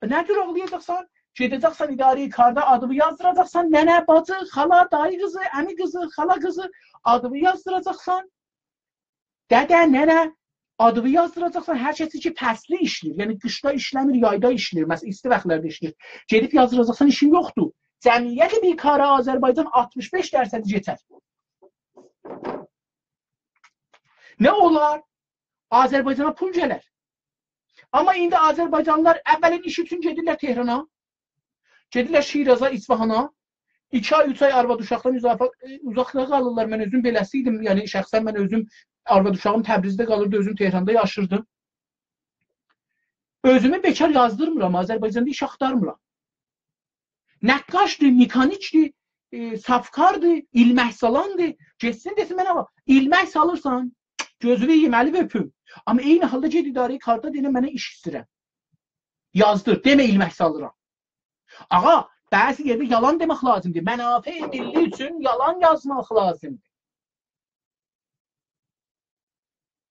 نه جور آغلایاجاقسان؟ گئده‌جکسن اداره‌ی کاردا، آدینی یازدیراجاقسان، ننه، باجی، خالا، دایی قیزی، عمی قیزی، خالا قیزی، آدینی یازدیراجاقسان. دده، ننه، آدینی یازدیراجاقسان، هر کسی کی، فصلی ایشله‌ییر، یعنی قیشدا ایشله‌میر، یایدا ایشله‌ییر، مثلا، ایستی واختلاردا ایشله‌ییر. گئدیب یازدیراجاقسان، ایشین یوخدور. جمعیت بیکار آذربایجان آلتمیش بئش درصدی کئچر. نه اولار؟ آذربایجانا پول گلر. آمما ایندی آذربایجانلیلار اوّلین ایش اوچون گئدیرلر تهرانا. گئدیرلر شیرازا، اصفهانا. ایکی آی، اوچ آی آرواد اوشاقدان اضافه، ائ، اوزاقدا قالیرلار. من اؤزوم بئله‌سی ایدیم. یعنی، شخصا من اؤزوم، آرواد اوشاغیم تبریزده قالیردی، اؤزوم تهراندا یاشیردیم. اؤزومو بیکار یازدیرمیرام، آذربایجاندا ایش آختارمیرام. نقاشدیر، مکانیکدیر، ائ، صافکاردیر، ایلمک سالاندیر. گئتسین دئسین، منه باخ، ایلمک سالیرسان، گؤزونو یئییم، الیوی اؤپوم. آمما عینی حالدا گئت اداره‌ی کاردا، دئنه منه ایش ایسته‌ییرم. یازدیر، دئمه ایلمک سالیرام. آغا، بعضی یئرده یالان دئمک لازیمدیر. منافع ملی اوچون یالان یازماق لازیمدیر.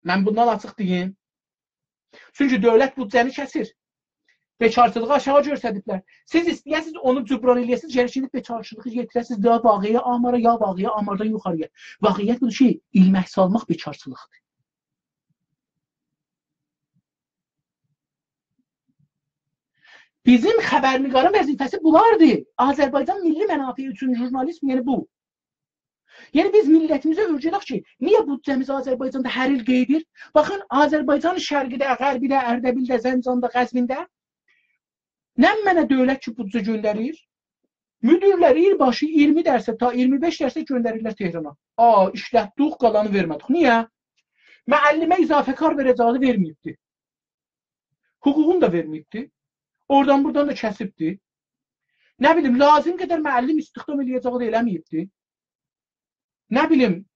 من بوندان آچیق دئییم. چونکی دؤولت بودجه‌نی کسیر. بیکارچیلیغی آشاغی گؤرسدیبلر. سیز ایسته‌یه‌سیز اونو جبران ائله‌یه‌سیز، گرک گئدیب بیکارچیلیغی یئتیره‌سیز داها واقعی آمارا، یا واقعی آماردان یوخاری‌یا. واقعیت بودور کی، ایلمک سالماق بیکارچیلیقدیر. بیزیم خبرنگارین وظیفه‌سی بولاردیر. آذربایجان میللی منافعی اوچون ژورنالیسم، یعنی بو. یعنی بیز میللتیمیزه اؤیره‌دک کی، نییه بودجه‌میز آذربایجاندا هر ایل قئییدیر؟ باخین، آذربایجان شرقیده، غربیده، اردبیلده، زنجاندا، قزوینده نمنه دؤولت کی، بودجه گؤندریر؟ مدیرلر ایل باشی اییرمی درصد تا اییرمی بئش درصد گؤندریرلر تهرانا. آ، ایشلتدیک، قالانی وئرمه‌دیک. نییه؟ معلمه اضافه کار وئره‌جه‌یی وئرمه‌ییبدی. حقوقونو دا وئرمه‌ییبدی. اورادان بورادان دا کسیبدی. نه بیلیم، لازیم قدر معلم استخدام ائله‌یه‌جه‌یی ده ائله‌مه‌ییبدی. نه بیلیم،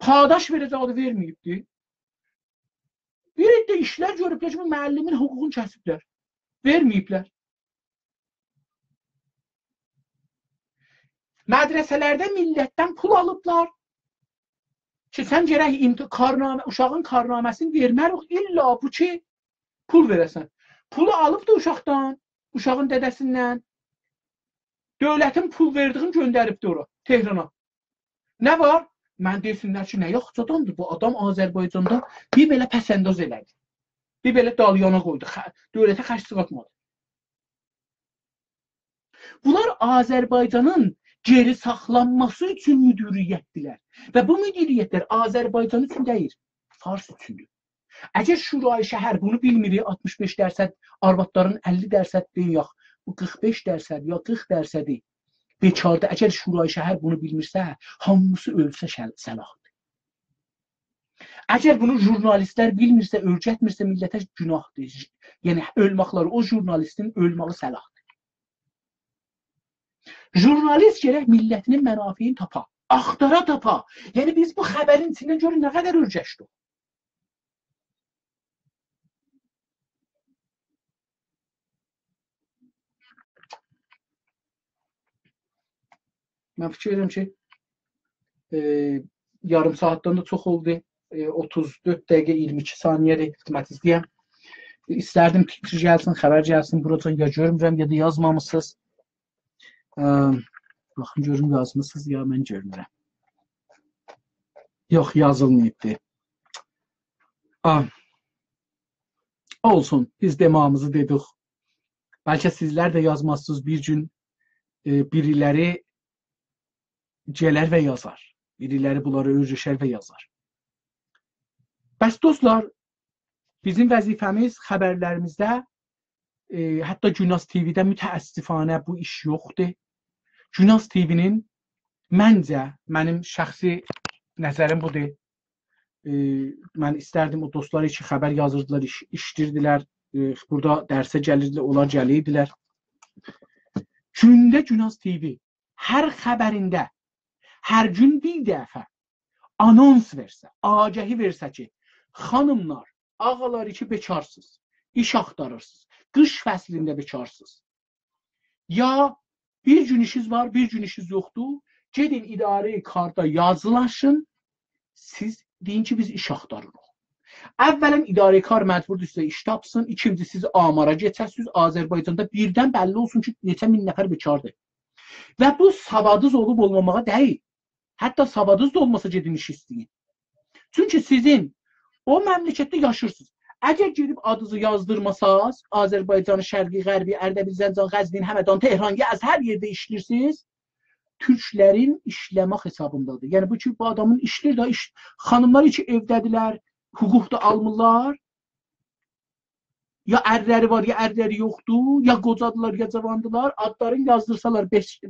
پاداش وئره‌جه‌یی ده وئرمه‌ییبدی. بیر عده ایشلر گؤروبلر کی، بو معلمین حقوقونو کسیبلر. وئرمه‌ییبلر. مدرسه‌لرده میللتدن پول آلیبلار کی، سن گرک امت-، کارنامه، اوشاغین کارنامه‌سینی وئرمه‌ریک، الا بو کی، پول وئره‌سن. پولو آلیبدی اوشاقدان، اوشاغین دده‌سیندن. دؤولتین پول وئردیگینی گؤندریبدی اورا، تهرانا. نه وار؟ من دئسینلر کی، نه یاخچی آدامدیر بو آدام، آذربایجاندا بیر بئله پس‌انداز ائله‌دی. بیر بئله دالی‌یانا قویدو. خ-، دؤولته خرج چیخارتمادی. بونلار آذربایجانین گئری ساخلانماسی اوچون مدیریتدیرلر. و بو مدیریتلر آذربایجان اوچون دئییل، فارس اوچوندور. اگر شورای شهر بونو بیلمیر، آلتمیش بئش درصد آروادلارین، اللی درصد دئیین، یوخ، بو قیرخ بئش درصد یا قیرخ درصدی بیکاردی. اگر شورای شهر بونو بیلمیرسه، هامیسی اؤلسه شل-، صلاحدیر. اگر بونو ژورنالیستلر بیلمیرسه، اؤیرتمیرسه میللته، گوناهدیر. یعنی اؤلمکلری، او ژورنالیستین اؤلمه‌یی صلاحدیر. ژورنالیست گرک میللتینین منافعینی تاپا، آختارا تاپا. یعنی بیز بو خبرین ایچیندن گؤرون نه قدر اؤیرشدیک. من فیکیر ائدیرم کی، ائ، یاریم ساعاتدان دا چوخ اولدو. ائ، اوتوز دؤرد دقیقه، اییرمی ایکی ثانیه‌دیر خدمتیزده‌یم. ایستردیم تیتر گلسین، خبر گلسین. بوراجان یا گؤرمورم، یا دا یازمامیسینیز. ائ، باخین گؤروم یازمیسینیز، یا من گؤرمورم. یوخ، یازیلماییبدی. آ، اولسون، بیز دئماغیمیزی دئدیک. بلکه سیزلر ده یازماسینیز، بیر گون، ائ، بیریلری گلر و یازار. بیریلری بونلاری اؤیرشر و یازار. بس دوستلار، بیزیم وظیفه‌میز خبرلریمیزده، ائ، حتی گوناز تی‌وی‌ده متأسفانه بو ایش یوخدور. گوناز تی‌وی‌نین، منجه، منیم شخصی نظریم بودور. ائ، من ایستردیم او دوستلار کی، خبر یازیردیلار، ایش-، ایشله‌ییردیلر، ائ، بورادا درسه گلیردیلر، اونلار گلیردیلر. گونده گوناز تی‌وی هر خبرینده، هر گون بیر دفعه آنونس وئرسه، آگهی وئرسه کی، خانیملار، آغالار کی، بیکارسینیز، ایش آختاریرسینیز. قیش فصلینده بیکارسینیز. یا بیر گون ایشینیز وار، بیر گون ایشینیز یوخدور. گئدین اداره کاردا یازیلاشین. سیز دئیین کی، بیز ایش آختاریریق. اولاً، اداره کار مجبوردور سیزه ایش تاپسین. ایکینجی، سیز آمارا کئچه‌سینیز. آذربایجاندا بیردن بللی اولسون کی، نئچه مین نفر بیکاردیر. و بو سوادینیز اولوب اولماماغا دئییل. حتی سوادینیز دا اولماسا، گئدین ایش ایسته‌یین. چونکی سیزین او مملکتده یاشیرسینیز. اگر گئدیب آدینیزی یازدیرماساز، آذربایجان شرقی، غربی، اردبیل، زنجان، قزوین، همدان، تهران، یزد، هر یئرده ایشله‌ییرسینیز، تورکلرین ایشله‌مک حسابیندادیر. یعنی بو کی، بو آدامین ایشله‌ییر ده، ایش، خانیملار کی ائوده‌دیرلر، حقوق دا آلمیرلار. یا ارلری وار، یا ارلری یوخدور، یا قوجادیلار، یا جاواندیلار. آدلارینی یازدیرسالار، بئش،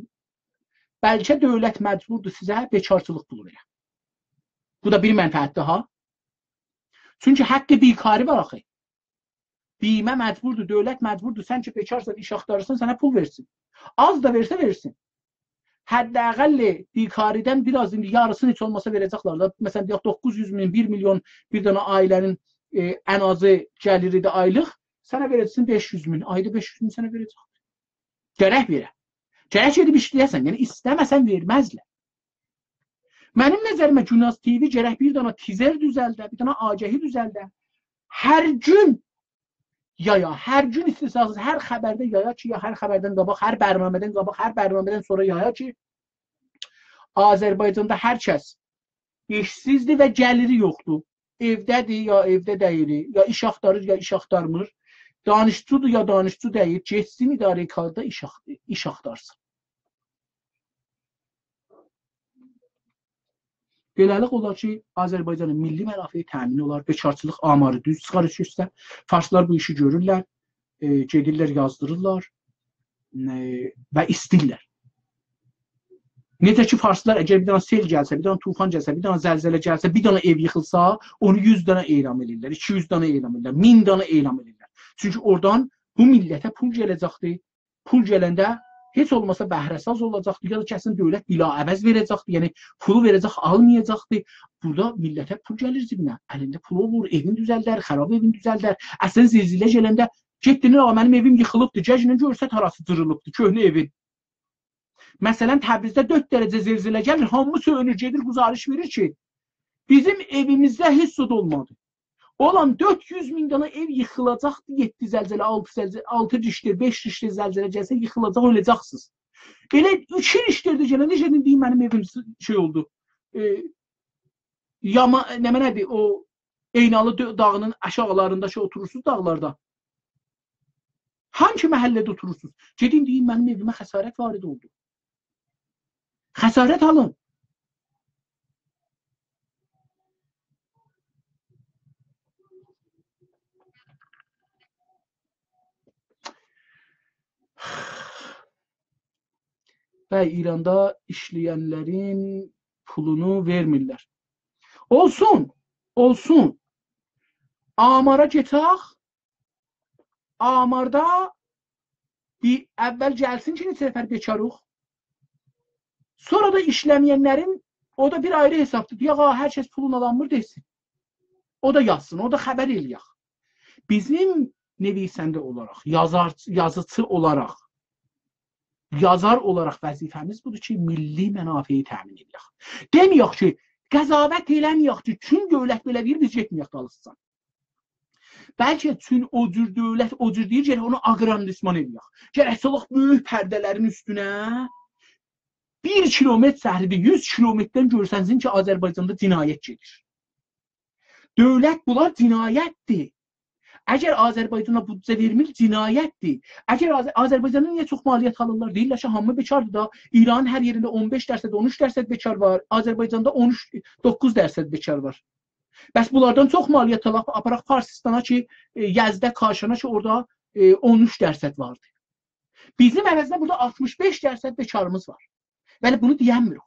بلکه دؤولت مجبوردور سیزه بیکارچیلیق پولو وئره. بو دا بیر منفعتدیر ها. چونکی حق بیکاری وار آخی. بیمه مجبوردور، دؤولت مجبوردور. سن کی بیکارسان، ایش آختاریرسان، سنه پول وئرسین. آز دا وئرسه، وئرسین. حداقل بیکاریدن بیر آز، ایندی یاریسینی هئچ اولماسا وئره‌جکلر ده. مثلاً، دئیک، دوققوز یوز مین، بیر میلیون بیر دنه عائله‌نین، ائ، ان آزی گلیریدی آیلیق. سنه وئره‌جکسن بئش یوز مین، آیدا بئش یوز مین سنه وئره‌جک. گرک وئره. گرک گئدیب ایشله‌یه‌سن، یعنی ایسته‌مه‌سن وئرمزلر. منیم نظریمه گوناز تی‌وی گرک بیر دنه تیزر دوزلده، بیر دنه آگهی دوزلده. هر گون یایا، هر گون استثناسیز هر خبرده یایا کی، یا هر خبردن قاباق، هر برنامه‌دن قاباق، هر برنامه‌دن سونرا یایا کی، آذربایجاندا هر کس ایشسیزدیر و گلیری یوخدور. ائوده‌دیر، یا ائوده دئییل، یا ایش آختاریر، یا ایش آختارمیر. دانشجودور، یا دانشجو دئییل. گئتسین اداره کاردا ایش آخ-، ایش آختارسین. بئله‌لیک اولار کی، آذربایجانین میللی منافعی تأمین اولار، بیکارچیلیق آماری دوز چیخار اوست اوسته. فارسلار بو ایشی گؤرورلر، ائ، گئدیرلر، یازدیریرلار، ائ، و ایسته‌ییرلر. نئجه کی، فارسلار اگر بیر دنه سئل گلسه، بیر دنه طوفان گلسه، بیر دنه زلزله گلسه، بیر دنه ائو ییخیلسا، اونو یوز دنه اعلام ائدیرلر، ایکی یوز دنه اعلام ائدیرلر، مین دنه اعلام ائدیرلر. چونکی اورادان بو میللته پول گله‌جکدیر. پول گلنده هئچ اولماسا بهره‌ساز اولاجاقدی، یا دا کسین دؤولت بلاعوض وئره‌جکدی، یعنی پولو وئره‌جک، آلمایاجاقدی. بورادا میللته پول گلیر جیبینه، الینده پولو اولور، ائوین دوزلدر، خراب ائوین دوزلدر. اصلاً زلزله گلنده گئتدی، «آ، منیم ائویم ییخیلیبدی»، گلینن گؤرسه هاراسی جیریلیبدی، کؤهنه ائوین. مثلاً، تبریزده دؤرد درجه زلزله گلیر، هامی سؤیونور، گئدیر، گزارش وئریر کی، «بیزیم ائویمیزده هئچ زاد اولمادی.» اولان دؤرد یوز مین دنه ائو ییخیلاجاقدی، یئددی زلزله، آلتی زلزله، آلتی ریشتر، بئش ریشتر زلزله گلسه ییخیلاجاق، اؤله‌جکسینیز. ائله ایکی ریشتر ده گلنده گئدین دئیین، «منیم ائویم س-، شئی اولدو.» ائ، یاما، نمنه‌دیر او عینالی دؤ-، داغینین آشاغیلاریندا کی، اوتورورسونوز داغلاردا. هانگی محله‌ده اوتورورسونوز؟ گئدین دئیین، «منیم ائویمه خسارت وارد اولدو.» خسارت آلین. و ایراندا ایشله‌ینلرین پولونو وئرمیرلر. اولسون، اولسون. آمارا گئدک، آماردا بیر اول گلسین کی، نئچه نفر بیکاریق. سونرا دا ایشله‌مه‌ینلرین، او دا بیر آیری حسابدیر. دئیک، «آ، هر کس پولون آلانمیر»، دئسین. او دا یازسین، او دا خبر ائله‌یک. بیزیم نویسنده اولاراق، یازار، یازیچی اولاراق، یازار اولاراق وظیفه‌میز بودور کی، میللی منافعی تأمین ائدک. دئمه‌یک کی، قضاوت ائله‌مه‌یک کی، چون دؤولت بئله دئییر، بیز گئتمه‌یک دالیسیجان. بلکه چون او جور دؤولت، او جور دئییر، گرک اونو آگراندیسمان ائله‌یک. گرک سالاق بؤیوک پرده‌لرین اوستونه، بیر کیلومتر شهریدیر، یوز کیلومتردن گؤرسنسین کی، آذربایجاندا جنایت گئدیر. دؤولت، بونلار جنایتدیر. اگر آذربایجانا بودجه وئرمیر، جنایتدیر. اگر آذ-، آذربایجاندان نییه چوخ مالیات آلیرلار؟ دئییرلر کی، هامی بیکاردیر دا. ایرانین هر یئرینده اون بئش درصد، اون اوچ درصد بیکار وار. آذربایجاندا اون اوچ، دوققوز درصد بیکار وار. بس بونلاردان چوخ مالیات آلاق، آپاراق فارسیستانا کی، ائ، یزده، کاشانا کی، اورادا، ائ، اون اوچ درصد واردی. بیزیم عوضینه بورادا آلتمیش بئش درصد بیکاریمیز وار. بلی، بونو دئینمیریک.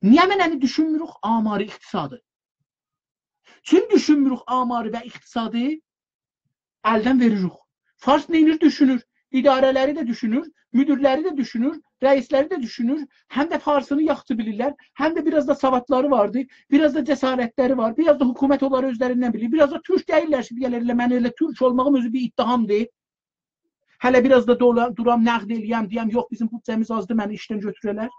نییه منه دوشونموروک؟ آماری اقتصادی. چون دوشونموروک آماری و اقتصادی، الدن وئریریک. فارس نئینیر؟ دوشونور. اداره‌لری ده دوشونور، مدیرلری ده دوشونور، رئیسلری ده دوشونور. هم ده فارسینی یاخشی بیلیرلر، هم ده بیر آز دا سوادلاری واردی، بیر آز دا جسارتلری وار، بیر آز دا حکومت اونلاری اؤزلریندن بیلیر، بیر آز دا تورک دئییرلر کی، دئیه‌لر ائله من ائله تورک اولماغیم اؤزو بیر اتهامدیر. هله بیر آز دا دولا-، دورام، نقد ائله‌یم، دئیم، یوخ، بیزیم بودجه‌میز آزدیر، منی ایشدن گؤتوره‌لر.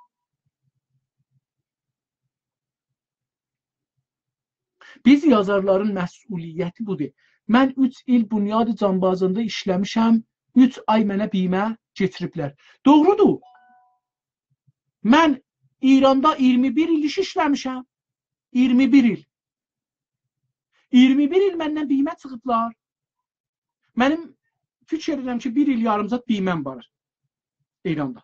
بیز یازارلارین مسئولیتی بودور. من اوچ ایل بنیاد جانبازاندا ایشله‌میشم، اوچ آی منه بیمه کئچیریبلر. دوغرودور. من ایراندا اییرمی بیر ایل ایش ایشله‌میشم. اییرمی بیر ایل. اییرمی بیر ایل مندن بیمه چیخیبلار. منیم فیکیر ائدیرم کی، بیر ایل یاریم زاد بیمه‌م وار ایراندا.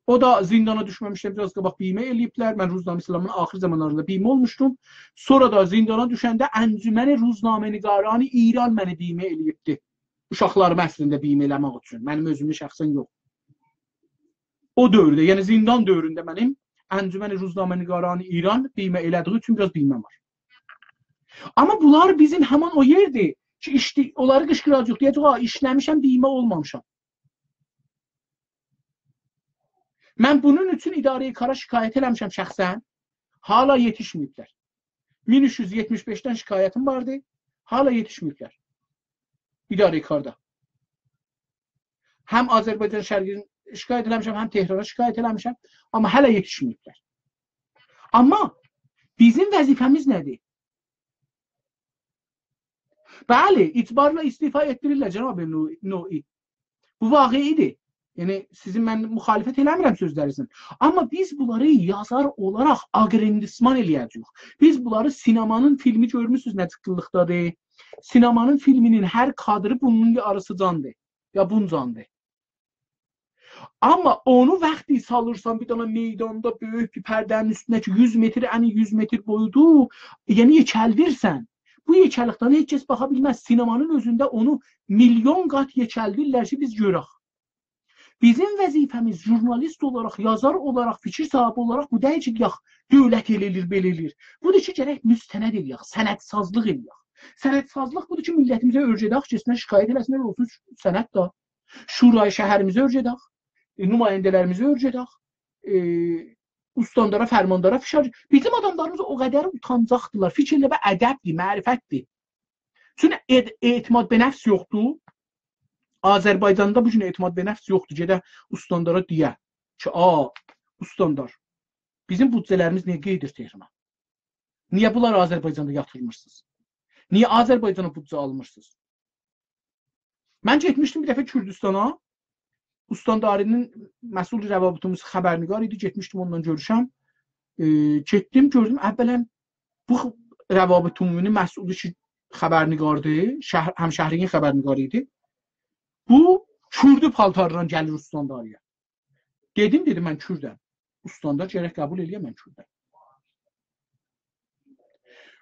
او دا زندانا دوشمه‌میشدن بیر آز قاباق بیمه ائله‌ییبلر. من روزنامه اسلامی‌نین آخیر زامانلاریندا بیمه اولموشدوم. سونرا دا زندانا دوشنده انجمن روزنامه‌نگاران ایران منی بیمه ائله‌ییبدی. اوشاقلاریمی اصلینده بیمه ائله‌مک اوچون. منیم اؤزومو شخصاً یوخ. او دؤورده، یعنی زندان دؤورونده منیم انجمن روزنامه‌نگاران ایران بیمه ائله‌دیگی اوچون بیر آز بیمه‌م وار. آمما بونلار بیزیم همان او یئردیر کی، ایشلی-، اونلاری قیشقیراجاغیق، دئیه‌جک، «آ، ایشله‌میشم، بیمه اولمامیشام.» من بونون اوچون اداره‌ی کارا شکایت ائله‌میشم شخصاً. هالا یئتیشمه‌ییبلر. مین اوچ یوز یئتمیش بئشدن شکایتیم واردی. هالا یئتیشمه‌ییبلر. اداره‌ی کاردا. هم آذربایجان شرقی‌نه شکایت ائله‌میشم، هم تهرانا شکایت ائله‌میشم. آمما هله یئتیشمه‌ییبلر. آمما بیزیم وظیفه‌میز نه‌دیر؟ بلی، اجبارلا استعفا ائتدیریرلر، جناب نو-، نوعی. بو واقعی‌دیر. یعنی، سیزین من مخالفت ائله‌میرم سؤزلرینیزین. آمما بیز بونلاری یازار اولاراق آگراندیسمان ائله‌یه‌جه‌ییک. بیز بونلاری، سینمانین فیلمی گؤرموسونوز نه جیققیللیقدادیر؟ سینمانین فیلمی‌نین هر کادری بونون یاریسیجاندیر. یا بونجاندیر. آمما اونو وقتی سالیرسان بیر دنه میداندا بؤیوک بیر پرده‌نین اوستونه کی، یوز متر انی، یوز متر بویودور، یعنی یئکلدیرسن. بو یئکه‌لیکدن هئچ کس باخا بیلمز. سینمانین اؤزونده اونو میلیون قات یئکلدیرلر کی، بیز گؤرک. بیزیم وظیفه‌میز ژورنالیست اولاراق، یازار اولاراق، فیکیر صاحیبی اولاراق بو دئییل کی، یاخ، دؤولت ائله ائله‌ییر، بئله ائله‌ییر. بودور کی، گرک مستند ائله‌یک، سندسازلیق ائله‌یک. سندسازلیق بودور کی، میللتیمیزه اؤیره‌دک، گئتسینلر شکایت ائله‌سینلر، اولسون سند دا. شورای شهریمیزه اؤیره‌دک، ائ، نماینده‌لریمیزه اؤیره‌دک، ائ، استاندارا، فرماندارا فشار. بیزیم آداملاریمیز او قدر اوتانجاقدیلار. فیکیر ائله، به ادبدیر، معرفتدیر. چونکی اعت-، اعتماد به نفس یوخدور. آذربایجاندا بو گون اعتماد به نفس یوخدور. گئده استاندارا دئیه کی، «آ، استاندار، بیزیم بودجه‌لریمیز نییه گئدیر تهرانا؟ نییه بونلاری آذربایجاندا یاتیرمیرسینیز؟ نییه آذربایجانا بودجه آلمیرسینیز؟» من گئتمیشدیم بیر دفعه کوردوستانا. استانداری‌نین مسئول روابط عمومی خبرنگار ایدی. گئتمیشدیم اوننان گؤروشم. ائ، گئتدیم، گؤردوم. اولاً بو خ-، روابط عمومی‌نین مسئولو کی، خبرنگاردیر، شهر، همشهری‌نین خبرنگاری ایدی. بو کوردی پالتارلا گلیر استانداری‌یا. دئدیم، دئدی، «من کوردم.» استاندار گرک قبول ائله‌یه من کوردم.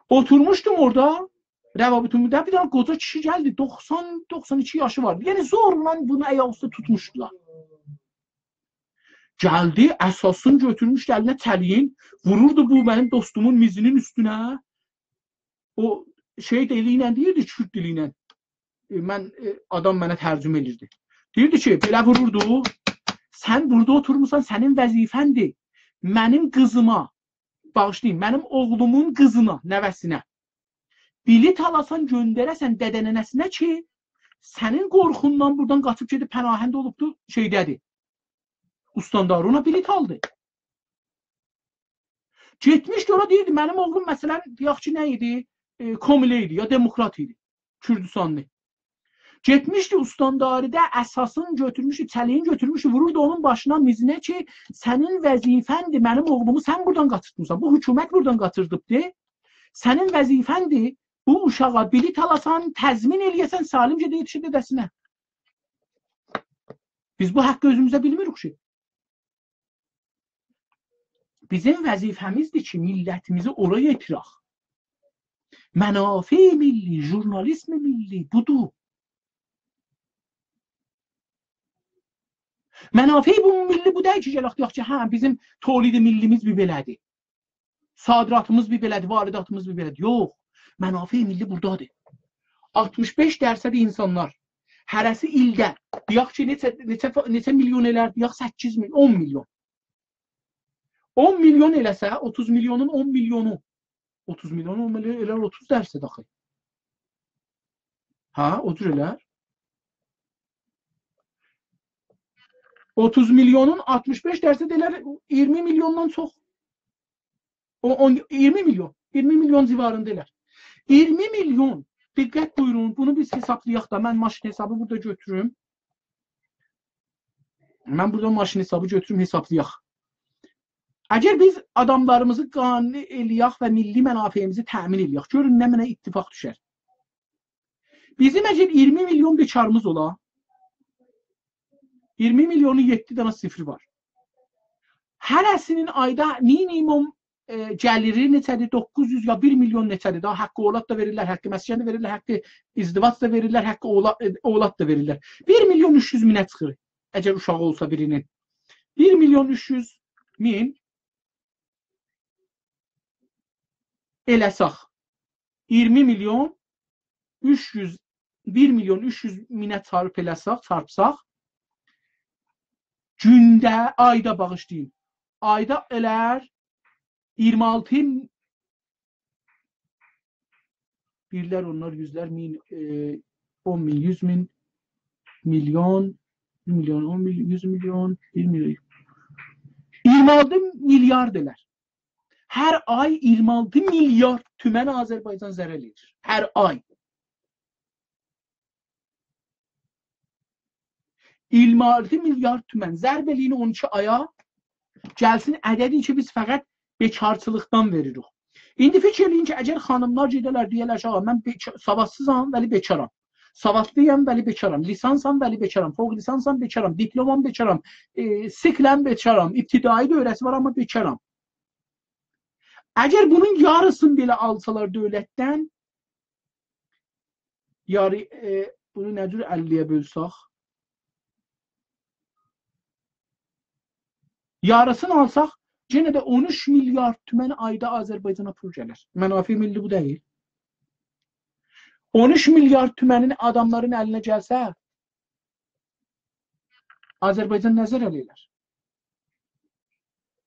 اوتورموشدوم اورادا، روابط عمومی‌ده بیر دنه قوجا کیشی گلدی، دوخسان، دوخسان ایکی یاشی واردی. یعنی زورلا بونو آیاق اوسته توتموشدولار. گلدی، عصاسینی گؤتورموشدو الینه، چلیگین، ووروردو بو منیم دوستومون میزینین اوستونه. او شئی دیلی ایله دئییردی، کورد دیلی ایله. ائ، من، ائ، آدام منه ترجمه ائدیردی. دئییردی کی، بئله ووروردو، «سن بورادا اوتورموسان، سنین وظیفه‌ندیر منیم قیزیما، باغیشلایین، منیم اوغلومون قیزینا، نوه‌سینه بلیط آلاسان، گؤندره‌سن دده‌ننه‌سینه کی، سنین قورخوندان بورادان قاچیب گئدیب پناهنده اولوبدو، شئیده‌دیر.» استانداری اونا بلیط آلدی. گئتمیشدی اورا، دئییردی، منیم اوغلوم، مثلاً، دئیک کی، نه ایدی؟ ائ، کومله ایدی، یا دموکرات ایدی، کوردوستانلی. گئتمیشدی استانداری‌ده عصاسینی گؤتورموشدو، چلیگینی گؤتورموشدو، ووروردو اونون باشینا، میزینه کی، سنین وظیفه‌ندیر منیم اوغلومو سن بورادان قاچیرتمیسان، بو حکومت بورادان قاچیردیبدی. سنین وظیفه‌ندیر بو اوشاغا بلیط آلاسان، تضمین ائله‌یه‌سن، سالم گئده یئتیشه دده‌سینه. بیز بو حقی اؤزوموزه بیلمیریک کی. بیزیم وظیفه‌میزدیر کی، میللتیمیزی اورا یئتیرک. منافع ملی، ژورنالیسم ملی بودور. منافع بو ملی بو دئییل کی، گلک دئیک کی، هه، بیزیم تولید ملی‌میز بیر بئله‌دیر. صادراتیمیز بیر بئله‌دیر، وارداتیمیز بیر بئله‌دیر. یوخ، منافع ملی بورادادیر. آلتمیش بئش درصد اینسانلار هره‌سی ایلده، دئیک کی، نئچه، نئچه، نئچه میلیون ائلر؟ دئیک، سککیز میلیون، اون میلیون. اون میلیون ائله‌سه، اوتوز میلیونون اون میلیونو، اوتوز میلیون، اون میلیون ائلر اوتوز درصد آخی. هه، او جور ائلر. اوتوز میلیونون آلتمیش بئش درصد ائلر اییرمی میلیوندان چوخ. او، اون، اییرمی میلیون، اییرمی میلیون جیواریندا ائلر. اییرمی میلیون، دقت بویورون، بونو بیز حسابلایاق دا، من ماشین حسابی بورادا گؤتوروم. من بورادا ماشین حسابی گؤتوروم، حسابلایاق. اگر بیز آداملاریمیزی قانع ائله‌یک و میللی منافعیمیزی تأمین ائله‌یک، گؤرون نمنه اتفاق دوشر. بیزیم اگر اییرمی میلیون بیکاریمیز اولا، اییرمی میلیونون یئددی دنه صفری وار. هره‌سینین آیدا مینیموم، ائ، گلیری نئچه‌دیر؟ دوققوز یوز یا بیر میلیون نئچه‌دیر؟ داها حق اولاد دا وئریرلر، حق مسکن ده وئریرلر، حق ازدواج دا وئریرلر، حق اولا-، ائ، اولاد دا وئریرلر. بیر میلیون اوچ یوز مینه چیخیر، اگر اوشاغی اولسا بیرینین. بیر میلیون اوچ یوز مین ائله‌سک، اییرمی میلیون اوچ یوز، بیر میلیون اوچ یوز مینه چارپ ائله‌سک، چارپساق، گونده، آیدا، باغیشلایین، آیدا ائلر اییرمی آلتی، بیرلر، اونلار، یوزلر، مین، ائ، اون مین، یوز مین، میلیون، بیر میلیون، اون میلیون، یوز میلیون، بیر میلیون. اییرمی آلتی میلیارد ائلر. هر آی اییرمی آلتی میلیارد تومن آذربایجان ضرر ائدیر. هر آی. اییرمی آلتی میلیارد تومن. ضرب ائله‌یین اون ایکی آیا، گلسین عددی کی، بیز فقط بیکارچیلیقدان وئریریک. ایندی فیکیر ائله‌یین کی، اگر خانیملار گئده‌لر، دئیه‌لر کی، «آغا، من بیکا-، سوادسیزام، ولی بیکارام. سوادلی‌یام، ولی بیکارام. لیسانسام، ولی بیکارام. فوق لیسانسام، بیکارام. دیپلمام، بیکارام. ائ، سیکلم، بیکارام. ابتدایی دوره‌سی وار، آمما بیکارام.» اگر بونون یاریسینی بئله آلسالار دؤولتدن، یاری، ائ، بونو نه جور اللی‌یه بؤلسک؟ یاریسینی آلساق، یئنه ده اون اوچ میلیارد تومن آیدا آذربایجانا پول گلیر. منافع ملی بو دئییل؟ اون اوچ میلیارد تومنین آداملارین الینه گلسه، آذربایجان نه ضرر ائلر؟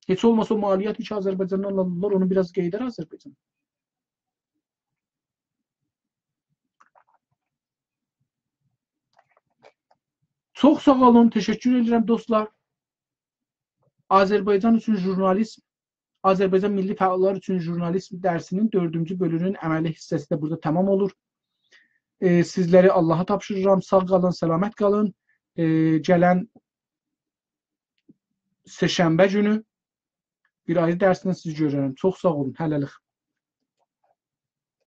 هئچ اولماسا او مالیاتی کی، آذربایجاندان آلیرلار، اونو بیر آز قئییدر آذربایجان. چوخ ساغ اولون، تشکر ائدیرم دوستلار. آذربایجان اوچون ژورنالیسم، آذربایجان میللی فعاللار اوچون ژورنالیسم درسی‌نین دؤردونجو بؤلومونون عملی حیصه‌سی ده بورادا تمام اولور. ائ، سیزلری آللاها تاپشیریرام. ساغ قالین، سلامت قالین. ائ، گلن سه‌شنبه گونو بیر آیری درسله سیزی گؤررم. چوخ ساغ اولون. هله‌لیک.